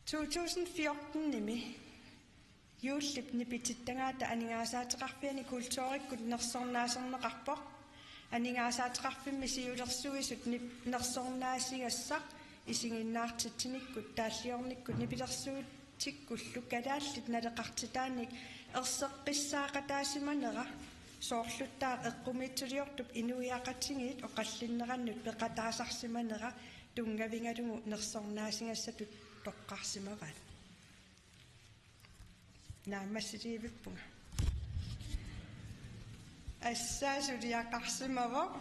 To tusind fjorten-imi juullip nipitittagaata aningaasaateqarfiani kulturikkut nersornaaserneqarpoq. Aningaasaateqarfimmi siulersuisut nip-, nersornaasigassaq isiginnaartitsinikkut taalliornikkut nipilersuutikkullu kalaallit naleqartitaanik erseqqissaaqataasimanera, soorluttaaq eqqumiitsuliortup inuiaqatigiit oqallinnerannut peqataasarsimanera tunngavigalugu nersornaasigassatut toqqarsimavaat. Naammassiliivippunga. Assaa suliaqarsimavoq.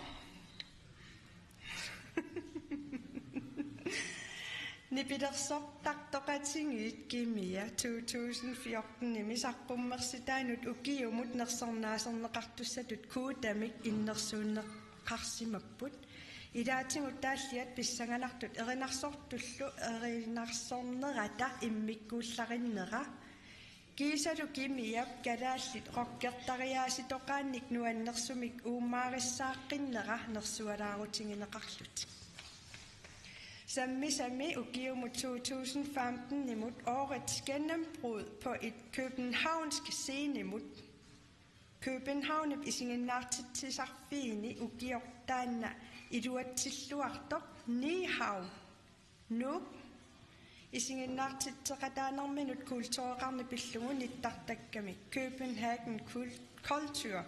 Nipilersortartoqatigiit Kimia to tusind fjorten-imi saqqummersitaanut ukiumut nersornaaserneqartussatut kuutamik innersuunneqarsimapput. Ilaatigut taalliat pissanganartut erinarsortullu erinarsornerata immikkuullarinnera. Kiisalu Kimiap kalaallit rockertariaasitoqaannik nuannersumik uummaarissaaqqinnera nersualaarutigineqarlutik. Sammisami ukiumut to tusind femten-imut Årets gennembrud på et københavnsk scenemut. Københavnip isiginnaartitsisarfiini ukioq taanna iluatsilluartoq Nyhavn, Nuuk, isiginnaartitseqataanerminut kultureqarneq pillugu nittartakkamik, Copenhagen Cul-, Culture,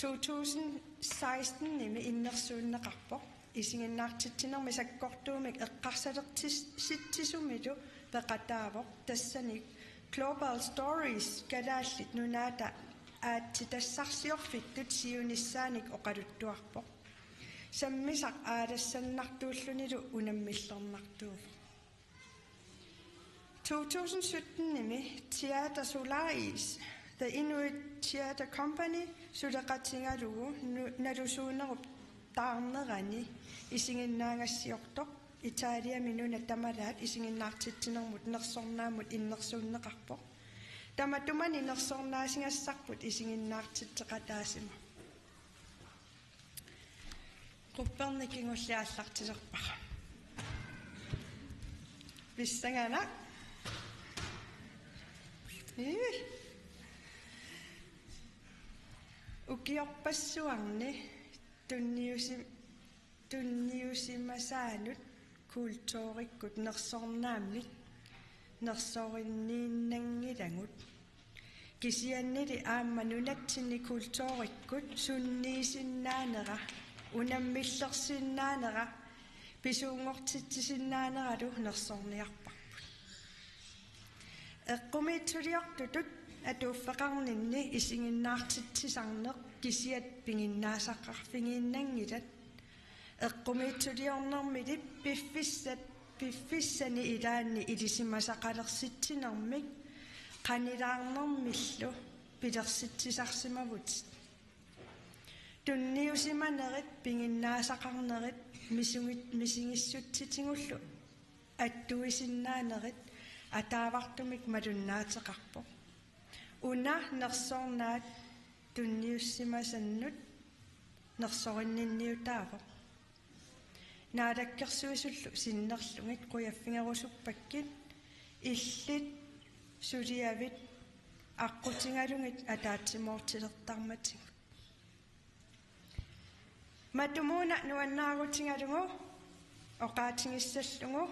to tusind seksten-imi innersuunneqarpoq. Isiginnaartitsinermi sakkortuumik eqqarsalertis-, sitsisumilu peqataavoq, tassani Global Stories Kalaallit Nunaata aatsitassarsiorfittut siunissaanik oqaluttuarpoq. Sammisaq aalassannartuullunilu unammillernartuuvoq. To tusind sytten-imi Teater Solaris, The Inuit Theatre Company, suleqatigalugu nu-, nalusuunerup taarnerani isiginnaagassiortoq, Italiami nunat tamalaat isiginnaartitsinermut nersornaammut innersuunneqarpoq. Tamatumani nersornaasigassarput isiginnaartitseqataasima. Quppernik kingulliit aallartilerpara. Pissanganaq. Ii. Ukiorpassuarni tunniusi-, tunniusimasaanut kulturikkut nersornaammik nersorinniinnanngilagut. Kisiannili aamma nunatsinni kulturikkut sunniisinnaanera, unammillersinnaanera, pisuunngortitsisinnaaneralu nersorniarparput. Eqqumiitsuliortutut atuuffeqarninni isiginnaartitsisarneq kisiat piginnaasaqarfigiinnanngilat. Eqqumiitsuliornermili piffissat, piffissani ilaanni ilisimasaqalersitsinermik qanilaarnermillu pilersitsisarsimavutit. Tunniusimanerit piginnaasaqarnerit misugit-, misigissutsitigullu attuisinnaanerit ataavartumik malunnaateqarpoq. Una nersornaat tunniussimasannut nersorinninniutaavoq. Naalakkersuisullu sinnerlugit qujaffigerusuppakkit illit suliavit aqqutigalugit ataatsimoortilertarmatigut. Matumuuna nuannaarutigalugu oqaatigissallugu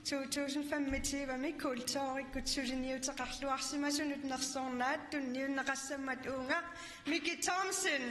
to tusind femogtyve-mi kulturikkut suliniuteqarluarsimasunut nersornaat tunniunneqassammat uunga Miki Thomsen.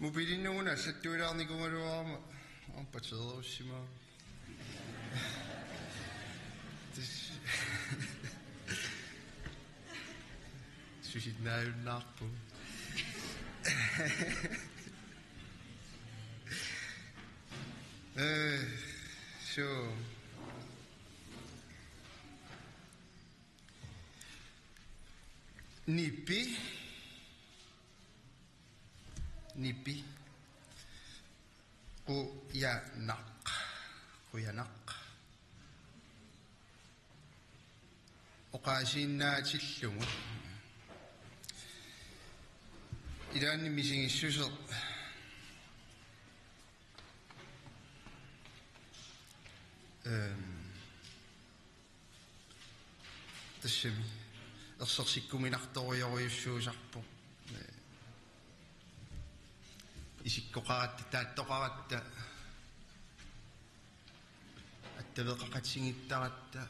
Mobilinut una allattuilaarnikuugaluarama aamma pateerussimaarami. Tassa susinnaajunnaarpugut. Eh, so. Nipi. Nipi. Qujanaq. Qujanaq. Oqaasiinnaatillugu. Ilaanni misigissuseq. Ehm. Tassami ersersikkuminartorujorujussuusarpoq. Ee, isikkoqaratta, taattoqaratta, attaveqaqatigiittaratta.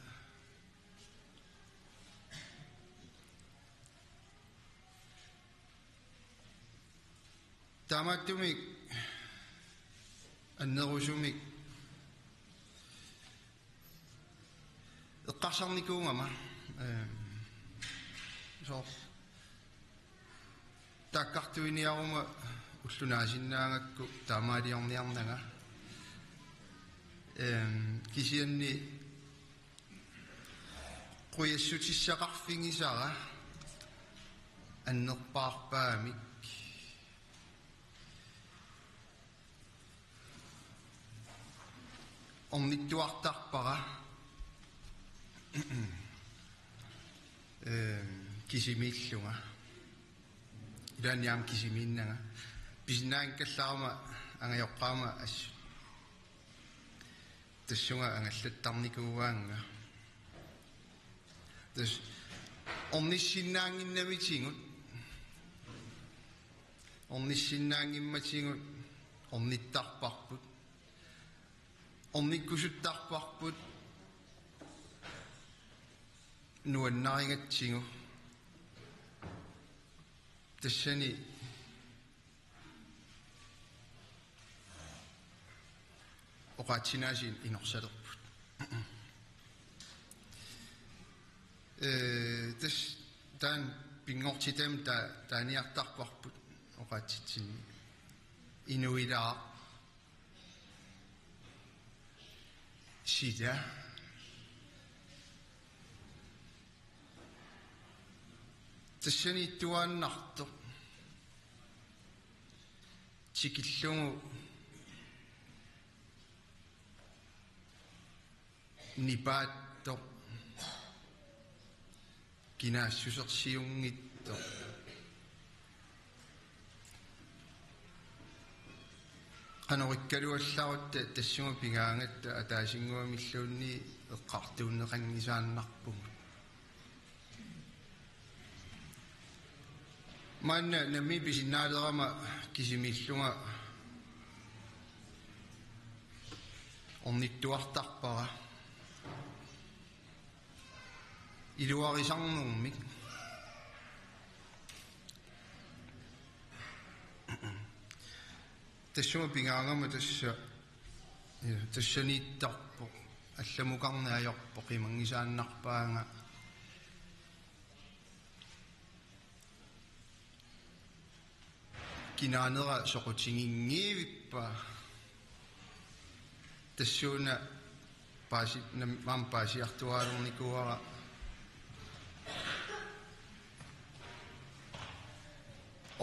Taamaattumik annerusumik eqqarsarnikuugama, ehm, soorlu taakkartuiniaruma ulloq naasinnaagakku taamaaliorniarnanga. Ehm, kisianni qujassutissaqarfigisara annerpaarpaamik. Ornittuartarpara, ehm, kisimiillunga. Ilaanni aamma kisimiinnanga. Pisinnaanngikkallarama angajoqqaama assut. Tassunga angallattarnikuugaannga. Tassa ornissinnaannginnamitigut. Ornissinnaanngimmatigut ornittarparput. Ornikkusuttarparput nuannarigatsigu. Tassani oqaatsinaasiit inorsalerput. Ee, tassa taanna pinngortitami ta-, taaniartarparput oqaatsitsinni. Inuilaaq. Sila. Tassaniittuaannartoq tikillugu nipaattoq, kinaassusersiunngitsoq. Qanorikkaluallarutta tassunga pigaangatta ataasinnguamilluunniit eqqartuunneqanngisaannarpugut. Maanna nammineq pisinnaalerama kisimiillunga ornittuartarpara. Iluarisarnermik. Tassunga pigaangama tassa, ja, tassaniittarpoq, allamukarneq ajorpoq, qimanngisaannarpaanga. Kinaanera soqutiginngivippa? Tassuuna paasi-, nam-, maani paasiartuaalernikuuara.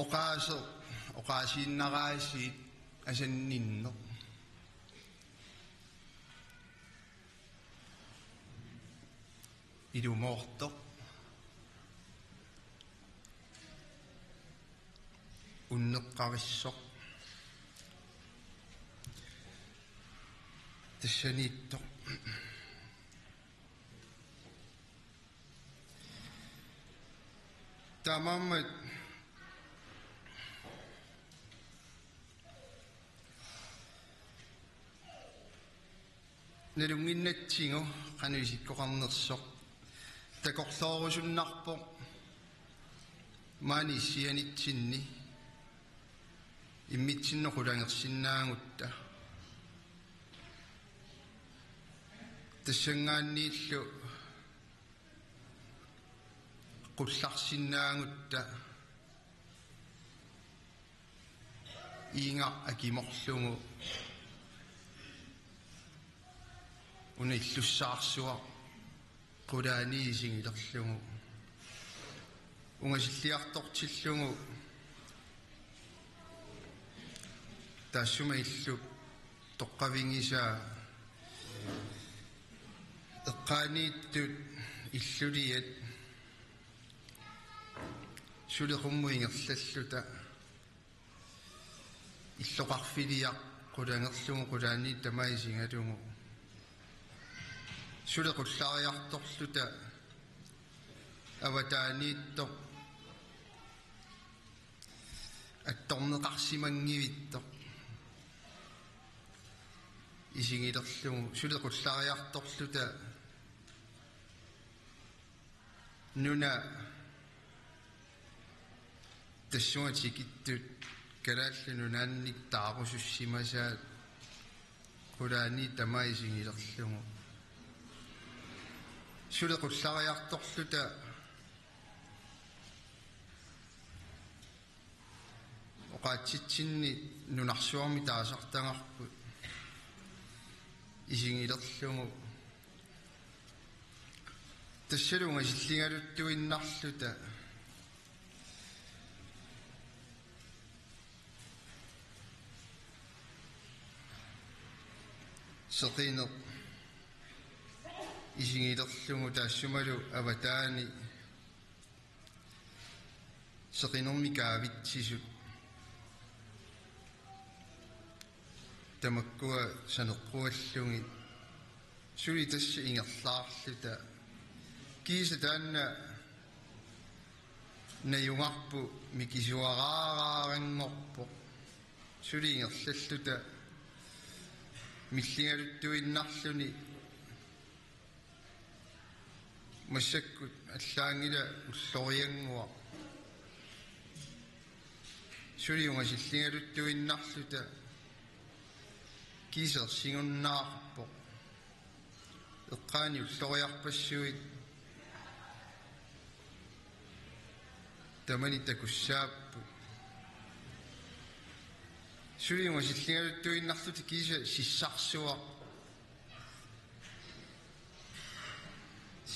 Oqaaseq, oqaasiinnaraasiit asanninneq. Ilumoortoq. Unneqqarissoq. Tassaniittoq. Taamaammat nalunnginnatsigu qanoq isikkoqarnersoq takorloorusunnarpoq maani issianitsinni immitsinnut qulangersinnaagutta. Tassanngaanniillu qullarsinnaagutta iingaq akimorlugu una illussaarsuaq qulaaniit isigilerlugu ungasilliartortillugu taassuma illup toqqavigisaa eqqaaniittut illuliat suli qummut ingerlalluta illoqarfiliaq qulangerlugu qulaaniit tamaat isigalugu suli qullariartorluta avataaniittoq attorneqarsimanngivittoq isigilerlugu suli qullariartorluta nuna tassunga tikittut Kalaallit Nunaannik taarusussimasaat qulaaniit tamaat isigilerlugu suli qullariartorluta oqaatsitsinni nunarsuarmi taasartagarput isigilerlugu tassalu ungasilligaluttuinnarluta seqineq isigilerlugu taassumalu avataani seqinermi kaavitsisut tamakkua saneqquallugit suli tassa ingerlaarluta kiisa taanna najugarput mikisuaraaranngorpoq suli ingerlalluta milligaluttuinnarluni massakkut allaanngilaq ulloriannguaq suli ungasilligaluttuinnarluta kiisa ersigunnaarpoq eqqaani ulloriarpassuit tamani takussaapput suli ungasilligaluttuinnarluta kiisa sissarsuaq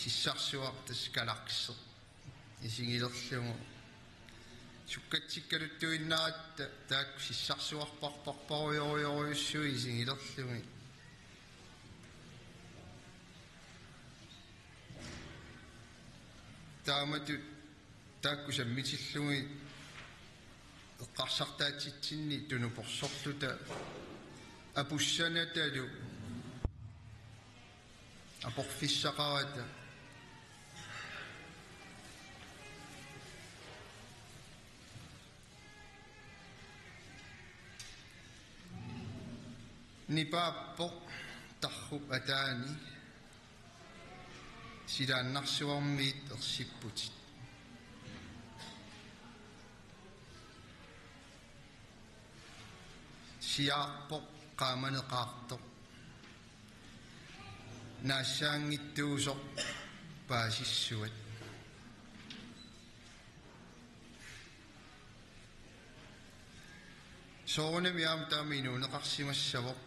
sissarsuaq tassa kalakseq isigilerlugu. Sukkatsikkaluttuinnaratta taakku sissarsuarparparparujorujorujussuit isigilerlugit. Taamatut taakku sammitillugit eqqarsartaatsitsinni tunuporsorluta apussanatalu aporfissaqarata. Nipaappoq tarrup ataani silaannarsuarmiit ersipputit. Siaarpoq qaamaneqaartoq naassaanngitsuusoq paasissuat. Soorunami aamma taama inuuneqarsimassavoq.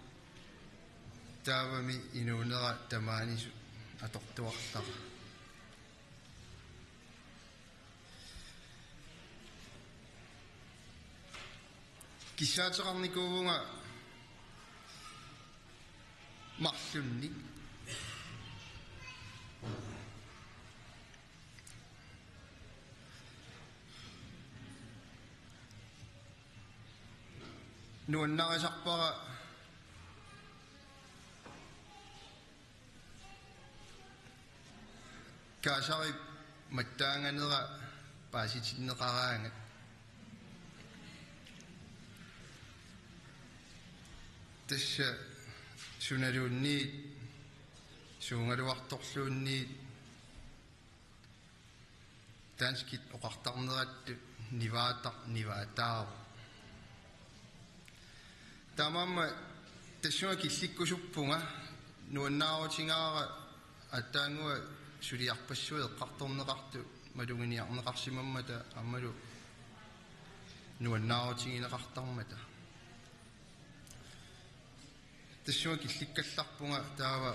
Taavami inuunera tamaanisut atortuarlara. Kissaateqarnikuuvunga marlunnik. Nuannarisarpara kaasarip mattaanganera paasitinneqaraangat. Tassa sunaluunniit, suugaluartorluunniit, danskit oqartarnerattut nivaataq nivaataavoq. Taamaammat tassunga killikkusuppunga, nuannaarutigaara aatsaannguaq suliarpassuit eqqartorneqartut maluginiarneqarsimammata aammalu nuannaarutigineqartarmata. Tassunga killikkallarpunga, taava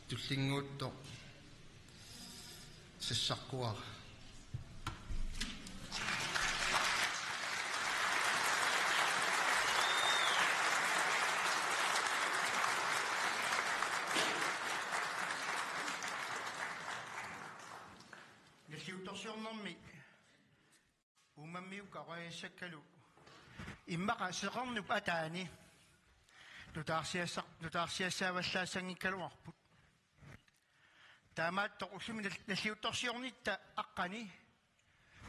tullinnguuttoq sassaqquara. Nalliuttorsiornermi uummammiukka oqajassakkalu immaqa seqernup ataani nutaarsiassaq-, nutaarsiassaavallaassanngikkaluarput. Taamaattoq ullumi nal-, nalliuttorsiornitta aqqani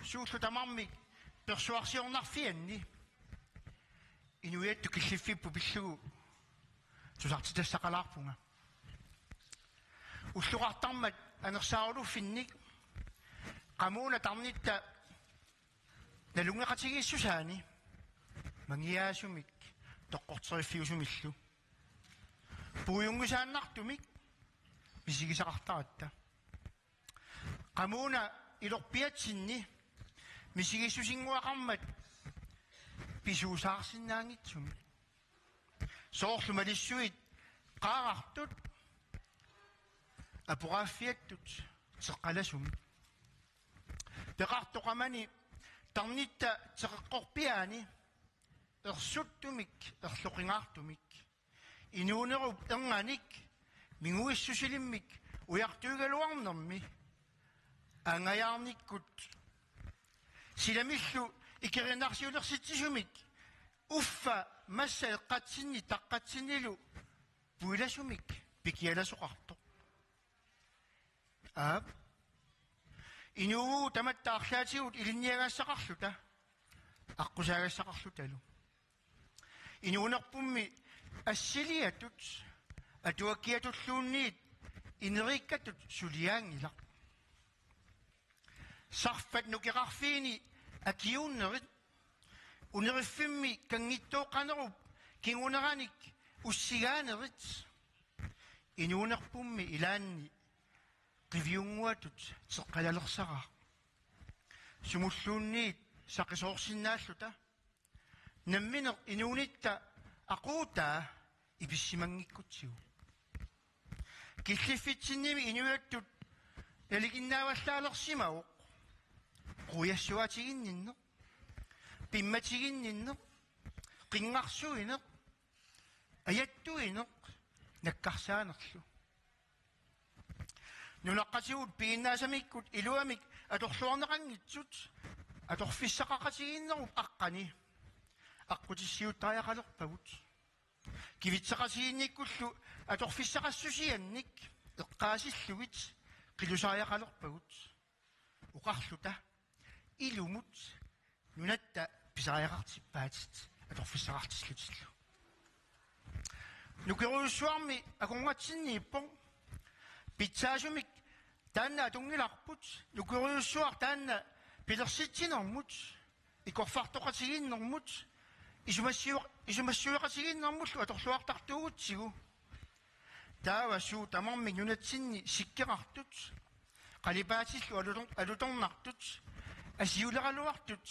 suullu tamarmik persuarsiornarfianni inuiattut killiffipput pillugu tusartitassaqalaarpunga. Ulloqartarmat anersaaruluffinnik qamuuna tarnitta nalunngeqatigiissusaani mangiaasumik toqqorteriffiusumillu puigunngisaannartumik misigisaqartaratta. Qamuuna ilorpiatsinni misigissusinnguaqarmat pisuusaarsinnaanngitsumik. Soorlu malissuit qaarartut, aporaaffiattut teqqalasumik. Peqartoqamani tarnitta teqeqqorpiaani ersuttumik erloqingaartumik inuunerup ernganik minguissusilimmik ujartuigaluarnermi angajaarnikkut silamillu ikerinnarsiulersitsisumik uffa massa eqqatsinni taqqatsinnilu puilasumik pikialasoqartoq. Aap. Inuuvugut tamatta arlaatigut ilinniagassaqarluta, aqqusaagassaqarlutalu. Inuunerpummi assiliatut atuakkiatulluunniit ineriikkatut suliaanngilaq. Sarfat nukeqarfiini akiuunnerit, uneriffimmi kanngitsooqqanerup kinguneranik ussigaanerit, inuunerpummi ilaanni qiviunnguatut teqqalalersaraaq. Sumulluunniit saqisoorsinnaalluta nammineq inuunitta aquutaa ipissimanngikkutsigit. Killiffitsinnimi inuiattut nalikinnaavallaalersimavoq. Ujassuaatiginninneq, pimmatiginninneq, qinngarsuineq, ajattuineq, nakkarsaanerlu. Nunaqqatigut piginnaasamikkut iluamik atorluarneqanngitsut atorfissaqaqatigiinnerup aqqani aqqutissiuuttariaqalerpagut. Kivitseqatigiinnikkullu atorfissaqassusiannik eqqaasillugit qilusariaqalerpagut. Oqarluta ilumut nunatta pisariaqartippaatit atorfissaqartillutillu. Nukerujussuarmi akornatsinniippoq. Pitsaasumik taanna atunngilarput, nukerujussuaq taanna pilersitsinermut, ikorfartoqatigiinnermut, isumassiu-, isumassueqatigiinnermullu atorluartartuugutsigu. Taava suut tamarmik nunatsinni sikkeqartut, qalipaatillu alutor-, alutornartut, asiuleraluartut,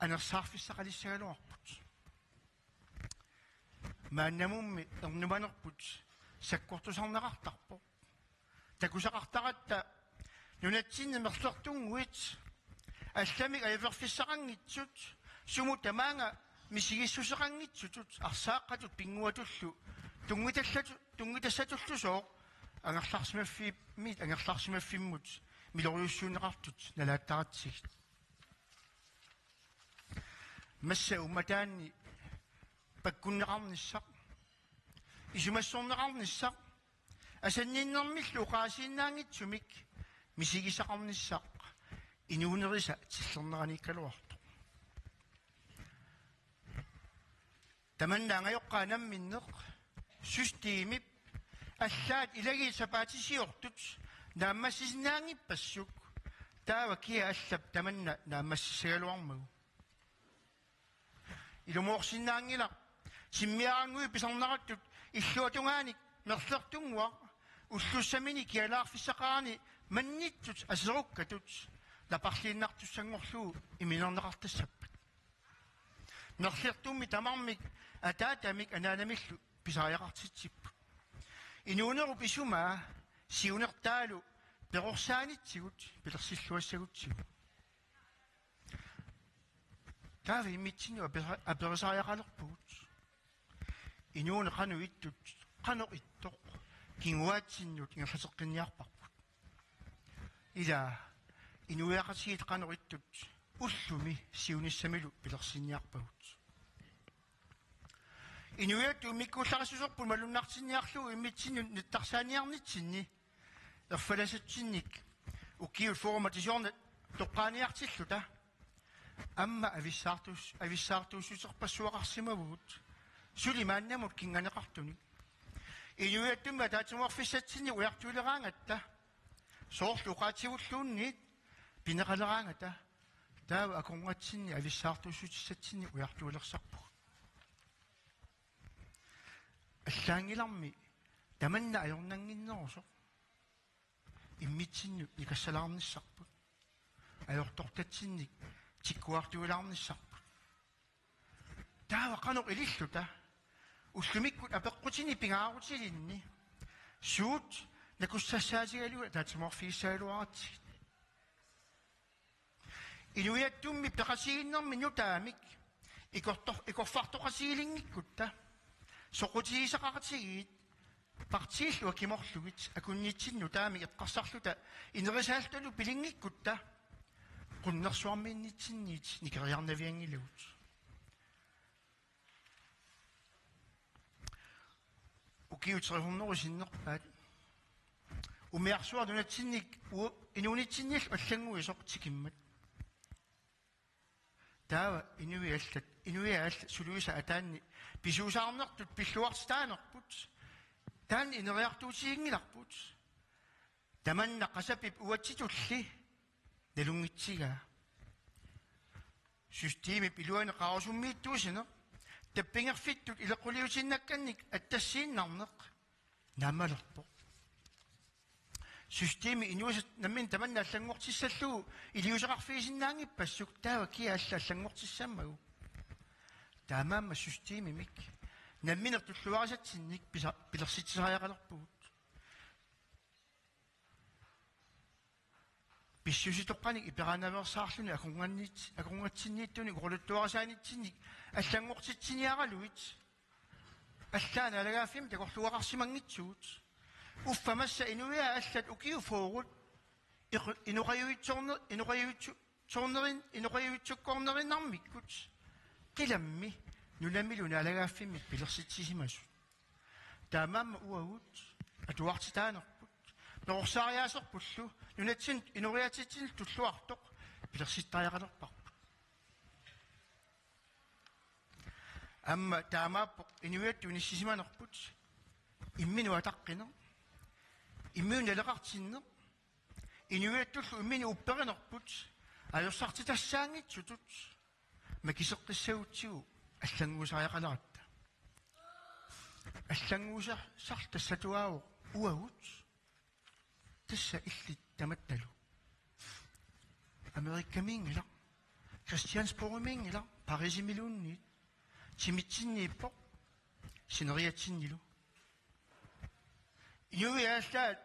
anersaarfissaqalissagaluarput. Maannamummi ernumanerput sakkortusarneqartarpoq. Takusaqartaratta nunatsinni merlertunnguit allamik ajulerfissaqanngitsut, sumut tamaanga misigissuseqanngitsutut arsaaqqatut pinnguatullu tunngitallatu-, tunngitassatullusooq angerlarsimaffimmit, angerlarsimaffimmut miloriussuunneqartut nalaattaratsigit. Massa uummataanni pakkunneqarnissaq, isumassorneqarnissaq, asanninnermillu oqaasiinnaanngitsumik misigisaqarnissaq inuunerisa tillerneraniikkaluartoq. Tamanna angajoqqaat namminneq systemip allaat ilagiit sapaatisiortut naammassisinnaanngippassuk, taava kia allap tamanna naammassissagaluarmagu. Ilumoorsinnaanngilaq timmiarannguit pisarnerattut illuatungaanik merlertunnguaq ullussaminik kialaarfissaqarani mannittut aserukkatut naparliinnartussanngorlugu iminerneqartassappat. Merlertummi tamarmik ataatamik anaanamillu pisariaqartitsipput. Inuunerup isumaa siunertaalu perorsaanitsigut pilersilluassagutsigu. Taava immitsinnut apera-, aperisariaqalerpugut. Inuuneq qanoq ittut, qanoq ittoq, kinguaatsinnut ingerlateqqinniarparput. Ila, inuiaqatigiit qanoq ittut, ullumi siunissamilu pilersinniarpagut. Inuiattut immikkuullarissuserput malunnartinniarlugu immitsinnut nittarsaaniarnitsinni erfalassatsinnik ukiut fyrre matisiorneq toqqaaniartilluta. Aamma avissaartuus-, avissaartuussuterpassuaqarsimavugut suli maannamut kinganeqartunik. Inuiattumi ataatsimoorfissatsinnik ujartuileraangatta, soorlu oqaatigulluunniit pineqaleraangata, taava akornatsinni avissaartuussutissatsinnik ujartuilersarpugut. Allaanngilarmi tamanna ajornannginnerusoq immitsinnut nikassalaarnissarput. Ajortortatsinnik tikkuartuilaarnissarput. Taava qanoq ililluta? Ullumikkut apeqqutini pingaarutilinni suut nakussassaatigalugit ataatsimoorfigissagaluaratsigit. Inuiattumi peqatigiinnermi nutaamik ikortor-, ikorfartoqatigiinngikkutta soqutigisaqaqatigiit partiillu akimorlugit akunnitsinnut nutaamik eqqarsarluta inerisaalluta pilinngikkutta qunnersuarmiinnitsinniit nikeriarnavianngilagut. Ukiut tre hundrede sinnerpaat. Umiarsuaq nunatsinnik u-, inuunitsinnillu allannguisoq tikimmat. Taava inuiallat, inuiaallat suluisa ataanni pisuusaarnertut pilluartitaanerput. Taanna ineriartuutiginngilarput. Tamanna qasapip uatsitulli nalunngitsigaa. Systemip iluani qaarusummiittuusineq, tappingerfittut ileqquliutiinnakkannik attassiinnarneq naammalerpoq. Systemi inuusat nammineq tamanna allanngortissallugu iliuuseqarfigisinnaanngippassuk, taava kia alla allanngortissammagu. Taamaammat systemimik nammineq tulluarisatsinnik pisa-, pilersitsisariaqalerpugut. Pissusitoqqanik iperaanaveersaarluni akornannit-, akornatsinniittunik oqaluttuarisaanitsinnik allanngortitsiniaraluit. Allaat naalagaaffimmik takorluugaqarsimanngitsugut. Uffa massa inuiaat allat ukiut fyrret iqu-, inoqajuitsoorne-, inoqajuitsu-, soornerin-, inoqajuitsukkoornerinnarmikkut qilammi nunamilu naalagaaffimmik pilersitsisimasut. Taamaammat uagut atuartitaanerput, perorsaariaaserpullu, nunatsinnut inooriaatsitsinillu tulluartoq pilersittariaqalerparput. Aamma taamaappoq inuiattut inissisimanerput, imminut ataqqineq, imminut naleqartinneq, inuiattullu imminut upperinerput ajorsartitassaanngitsutut makiseqqissagutsigu allannguusariaqaleratta. Allannguusassarlu tassatuaavoq uagut, tassa illit tamattalu. Amerikamiinngilaq, Christiansborgimiinngilaq, Parisimiluunniit, timitsinniippoq, sineriatsinnilu. Inuiaat allat,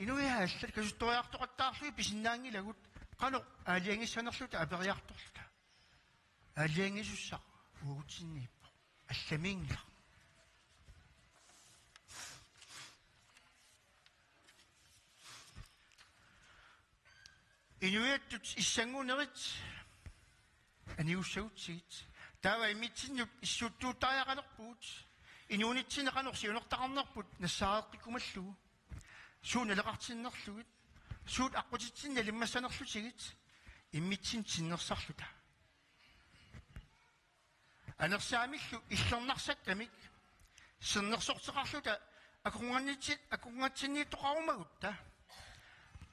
inuiaat allat kasuttoriartoqattaarlugit pisinnaanngilagut, qanoq aalajangissanerluta aperiartorluta. Aalajangisussaq uagutsinniippoq. Allamiinngilaq. Inuiattut issanngunerit anigussagutsigit. Taava immitsinnut issuttuuttariaqalerpugut. Inuunitsinni qanoq siunertaqarnerput nassaareqqikkumallugu. Suut naleqartinnerlugit. Suut aqqutitsinnik nalimmassanerlutigit. Immitsinnut tinnersarluta. Anersaamillu illernarsakkamik sernersorteqarluta akornannitsi-, akornatsinniittoqarumagutta.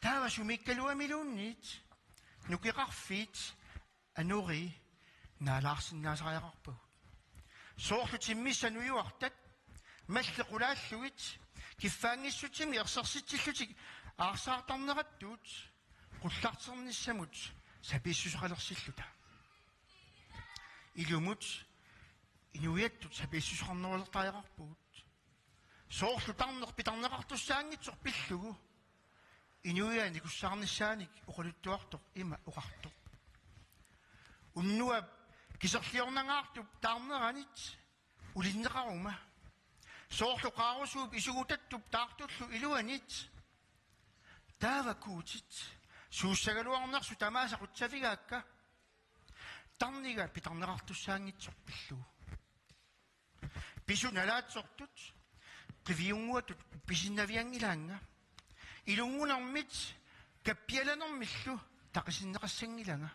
Taava sumiikkaluamiluunniit nukeqarfiit anorii naalaarsinnaasariaqarpagut. Soorlu timmissat nujuartat mallit qulaallugit kiffaanngissutsiminnik ersersitsillutik aarsaartarnerattut qullarternissamut sapiissuseqalersilluta. Ilumut inuiattut sapiissuseqarnerulertariaqarpugut. Soorlu tarneq pitarneqartussaanngitsoq pillugu inuiaat nikussaarnissaanik oqaluttuartoq ima oqartoq: Unnuap kiserliornangaartup taarneranit ulinneqaruma. Soorlu qaarusuup isugutattup taartullu iluanit. Taava Guutit suussagaluarnersut tamaasa qutsavigaakka. Tarniga pitarneqartussaanngitsoq pillugu. Pisut nalaatsortut qiviunnguatut uppisinnavianngilaannga. Ilunngunermit kappialanermillu taqisinneqassanngilanga.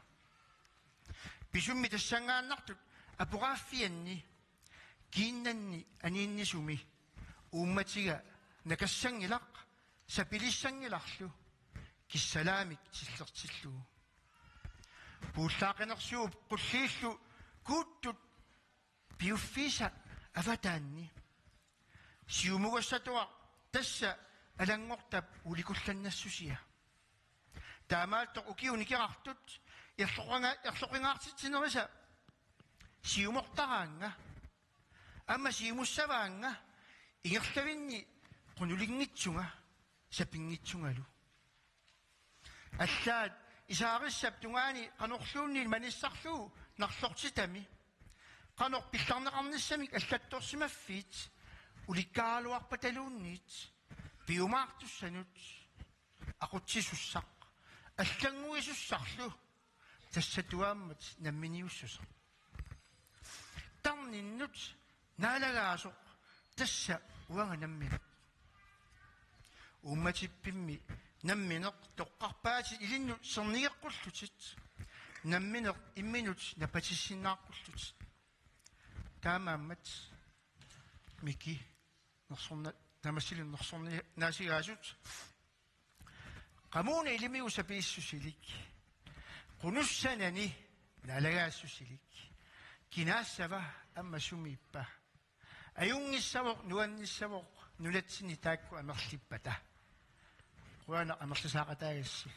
Pisummi tassanngaannartut aporaaffianni kiinnanni aniinnisumi uummatiga nakassanngilaq sapilissanngilarlu kissalaamik tillertillugu. Puullaaqinersuup qulliillu kuuttut piuffiisa avataanni. Siumugassatuaq tassa alanngortap ulikullannassusia. Taamaattoq ukiut nikerartut erloqinga-, erloqingaartitsinerisa siumortaraannga. Aamma siumussavaannga ingerlavinni qunulinngitsunga sapinngitsungalu. Allaat isaarissap tungaani qanorluunniit manissarlugu narlortitami. Qanoq pillarneqarnissamik allattorsimaffiit ulikkaaraluarpataluunniit piumaartussanut aqutsisussaq allannguisussarlu tassatuaammat namminiussuseq. Tarninnut naalagaasoq tassa uanga nammineq. Uummatippimmi nammineq toqqarpaatit ilinnut sernigeqqullutit. Nammineq imminut napatissinnaaqqullutit. Taamaammat Miki nersorna-, Tamassillu nersorni-, naasigaasut. Qamuuna ilimigut sapiissusilik. Qunussanani naalagaassusilik. Kinaassava aamma sumiippa? Ajunngissavoq, nuannissavoq, nunatsinni taakku amerlippata. Qujanaq amerlisaaqataagassi.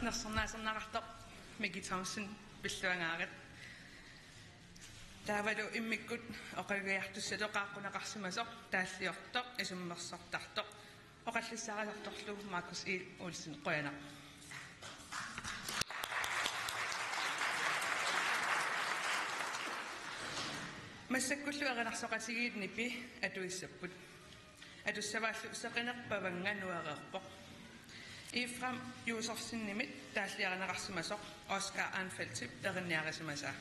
Nersornaaserneqartoq Miki Thomsen pilluangaarit. Taavalu immikkut oqalugiartussatut qaaqquneqarsimasoq taalliortoq isummersortartoq oqallissaarasartorlu Markus Iil Olsen, qujanaq. Massakkullu erinarsoqatigiit nipi atuissapput. Atussavaallu Seqineq Pavannga nuereerpoq. Efraim Josefsenimit taalliarineqarsimasoq Oscar Arnfeldtip erinniarisimasaa.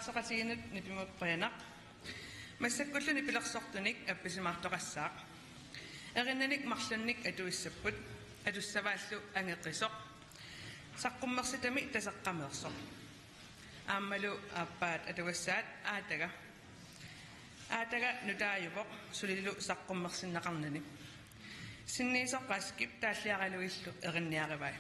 Soqatiginut nipimut qujanaq. Massakkullu nipilersortunik appisimaartoqassaaq. Erinnanik marlunnik atuissapput, atussavaallu angeqisoq. Saqqummersitami Taseqqameersoq. Aammalu aappaat atugassaat Aataga. Aataga nutaajuvoq sulilu saqqummersinneqarnani. Sinniisoq Raskip taalliaralugillu erinniarivai.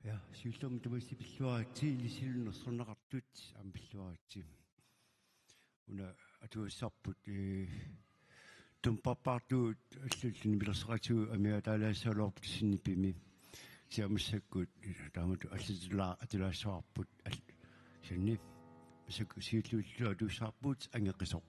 Ja, siullermik tamassi pilluaritsi, ilisilu nersorneqartut aamma pilluaritsi. Una atugassarput, eh, tumpeqqaartugut allallu nipilersoqatigut amigaataalaassaagaluarput tassani nipimi. Kisianni massakkut, eh, taamatut allatulaa-, atulaassavarput al-, kisianni massakkut siulliullugu atugassarput Angeqisoq.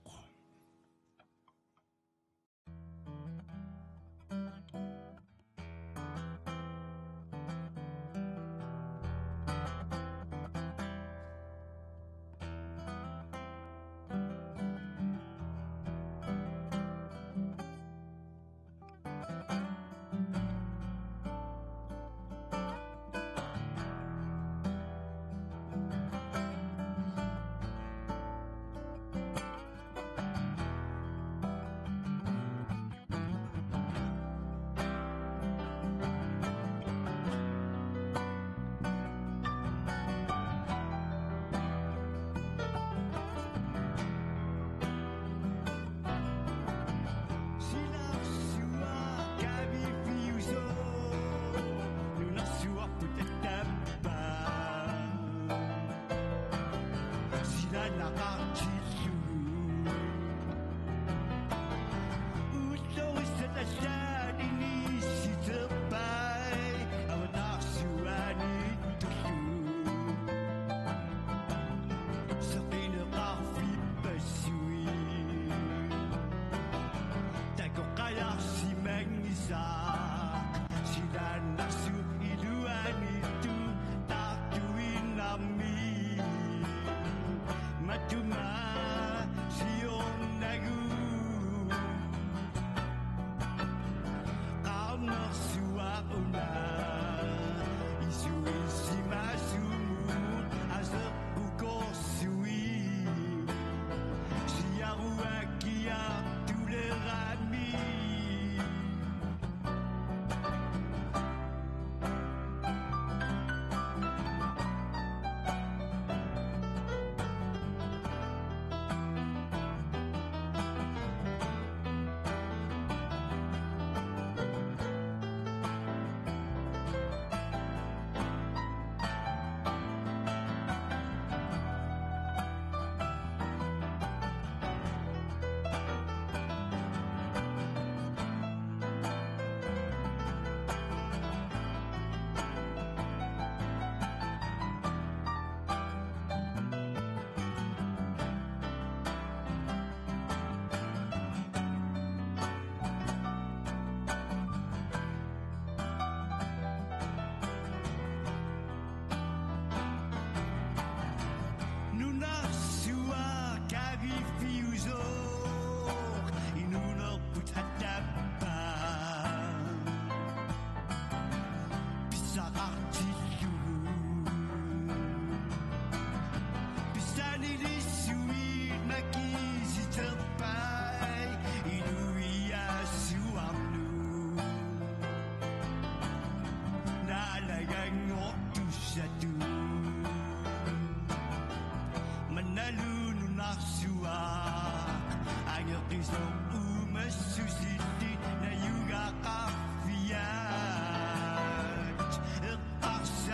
Takoqqajarsimanngitsoq silaannarsuup iluani tuuttartuinnarmi. Matuma siornagu qaarnersuaq una isuissimasumut aseqqukorsui siaruakkiartulerami. Nunarsuaq kaviffiusoq inuunerput attappa pissaqartillugu. Pissanilissui makisiterpai inuiaassuarnut. Naalaganngortussatut. Mannalu nunarsuaq Angeqisoq uumassusillit najugaqarfiat. Eqqars-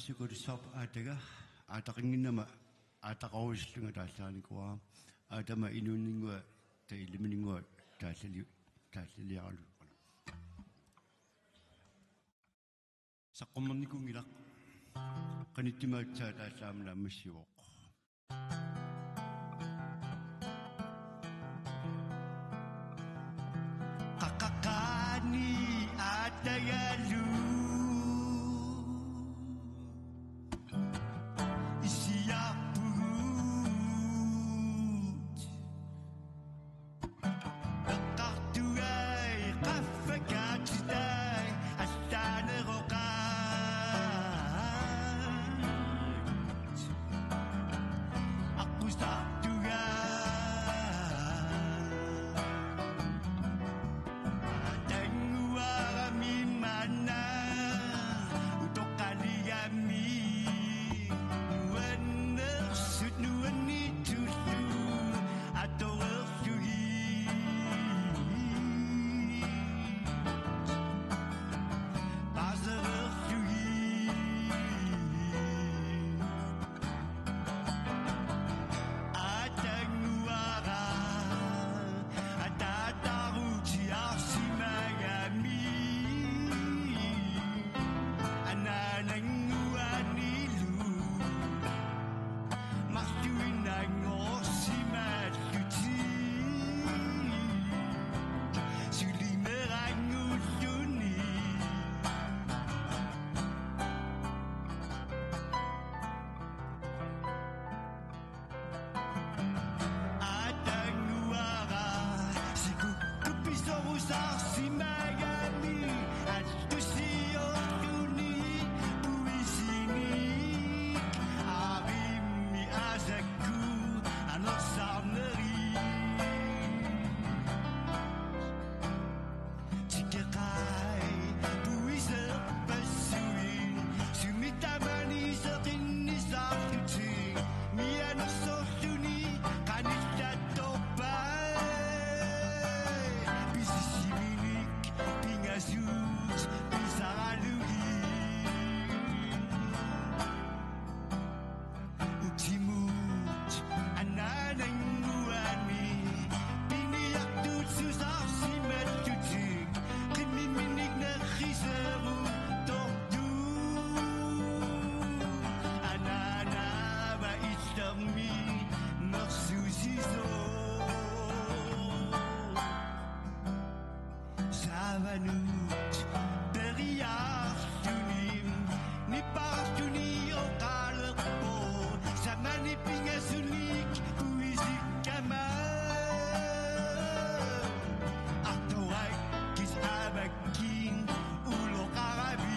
Sikulissaarp aataga, aataqannginnama aataqarujussullunga taallaanikuuara, aatama inuunninnguaq, ta-, ilimanninnguaq taallali-, taallaliaraluarpara. Saqqummernikunngilaq, qanittumi aatsaat taallaammat naammassivoq. Qaqqaqqaani aatagalu issiarpugut. Eqqartugai qaffakaatitai allaaneroqaat. Aqqusartugai. Aatannguarami maanna utoqqaligamik nuannersut nuannittullu atorerlugit. Paasereerlugit. Aatannguara ataatarutsiarsimagami. Anaanannguanilu marluinnanngorsimallutik sulimerangulluni. Aatannguara sikukkupisorusarsimagami attusiorluni puisinik aarimmi aasakku anersarneri. Tikeqai puiserpassuit sumi tamani seqinnisarlutik mianersorluni qanillattorpai pisissiminik pingasuut pisaralugit. Utimut anaanannguani piniartuutsusarsimallutik qimmiminik nerriserutortut. Anaanaava illermi nersuusisoq. Saavanut periarluni nipaarluni oqalerpoq samani pingasunik puisikkama. Artorakkit aavakkiit uloqaravit.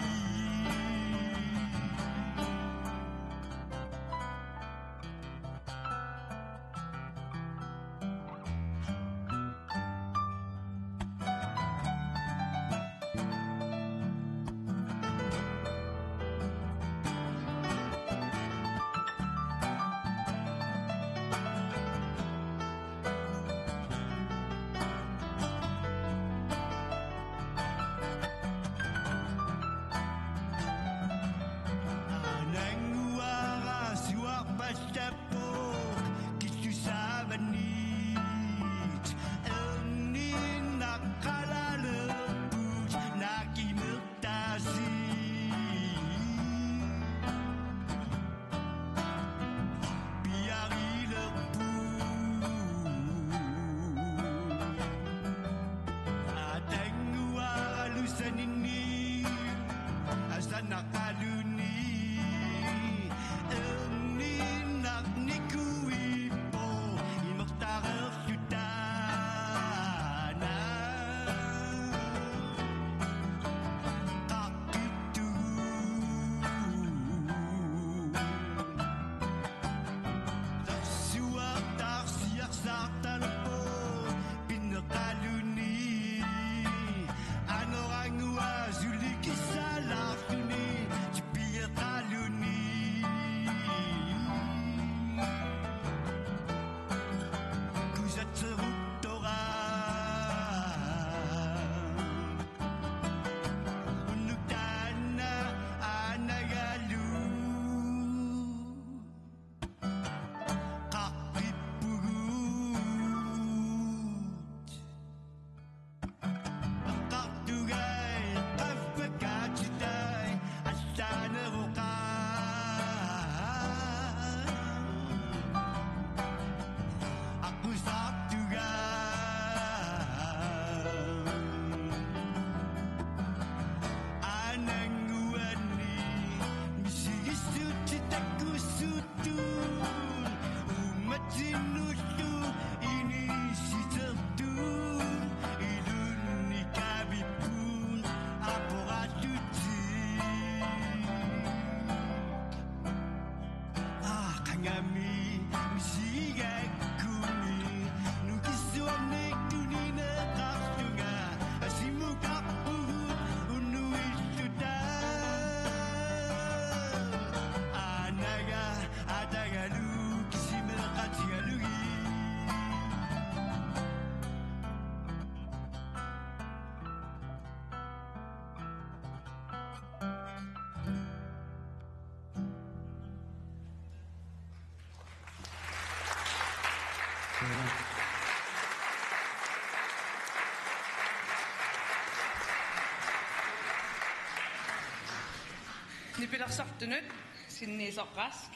Nipilersortunut Sinniisoq Rask,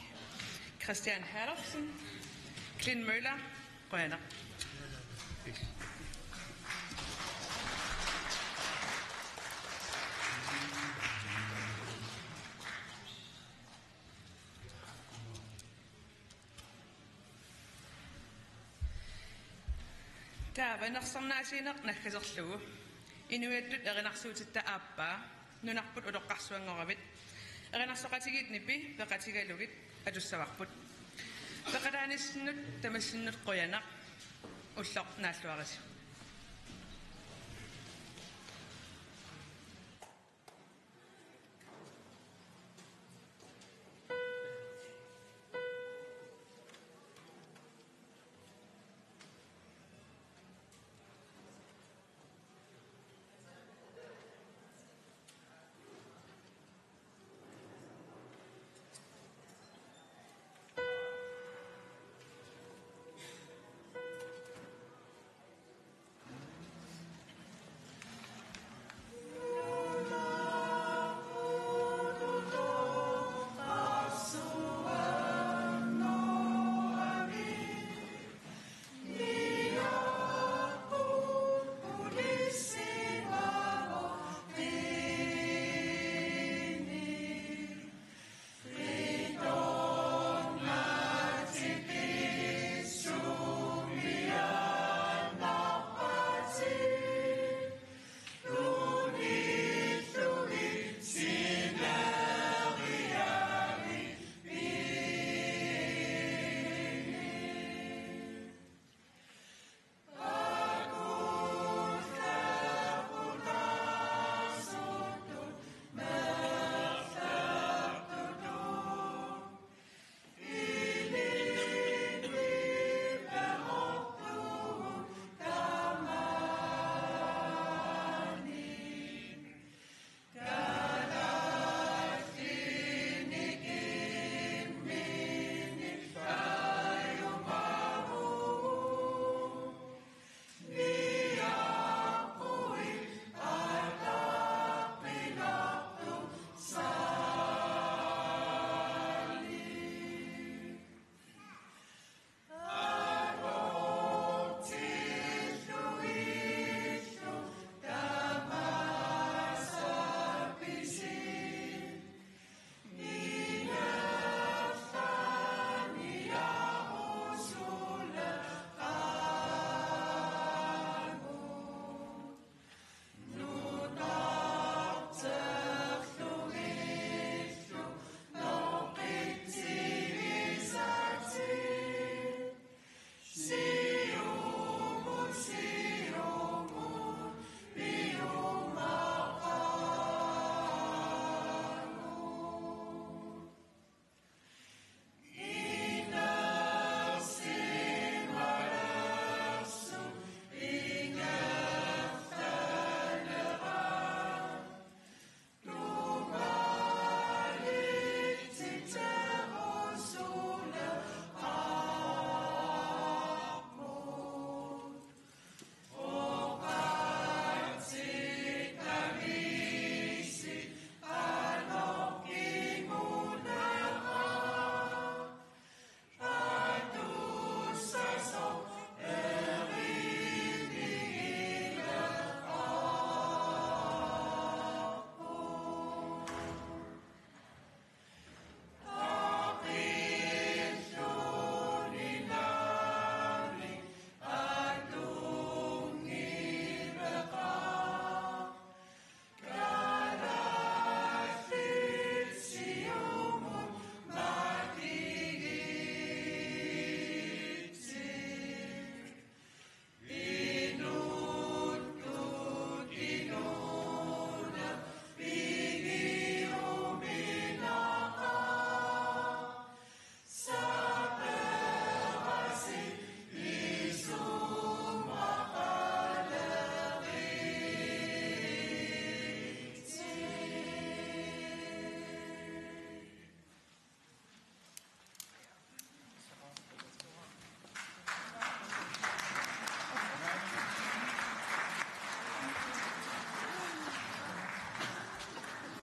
Christian Herlofsen, Clint Møller, qujanaq. Taava nersornaasiineq naggaserlugu inuiattut erinarsuutitta aappaa nunarput utoqqarsuanngoravit erinarsoqatigiit nipi peqatigalugit atussavarput. Peqataanissinnut tamassinnut qujanaq, ulloq naalluarisi.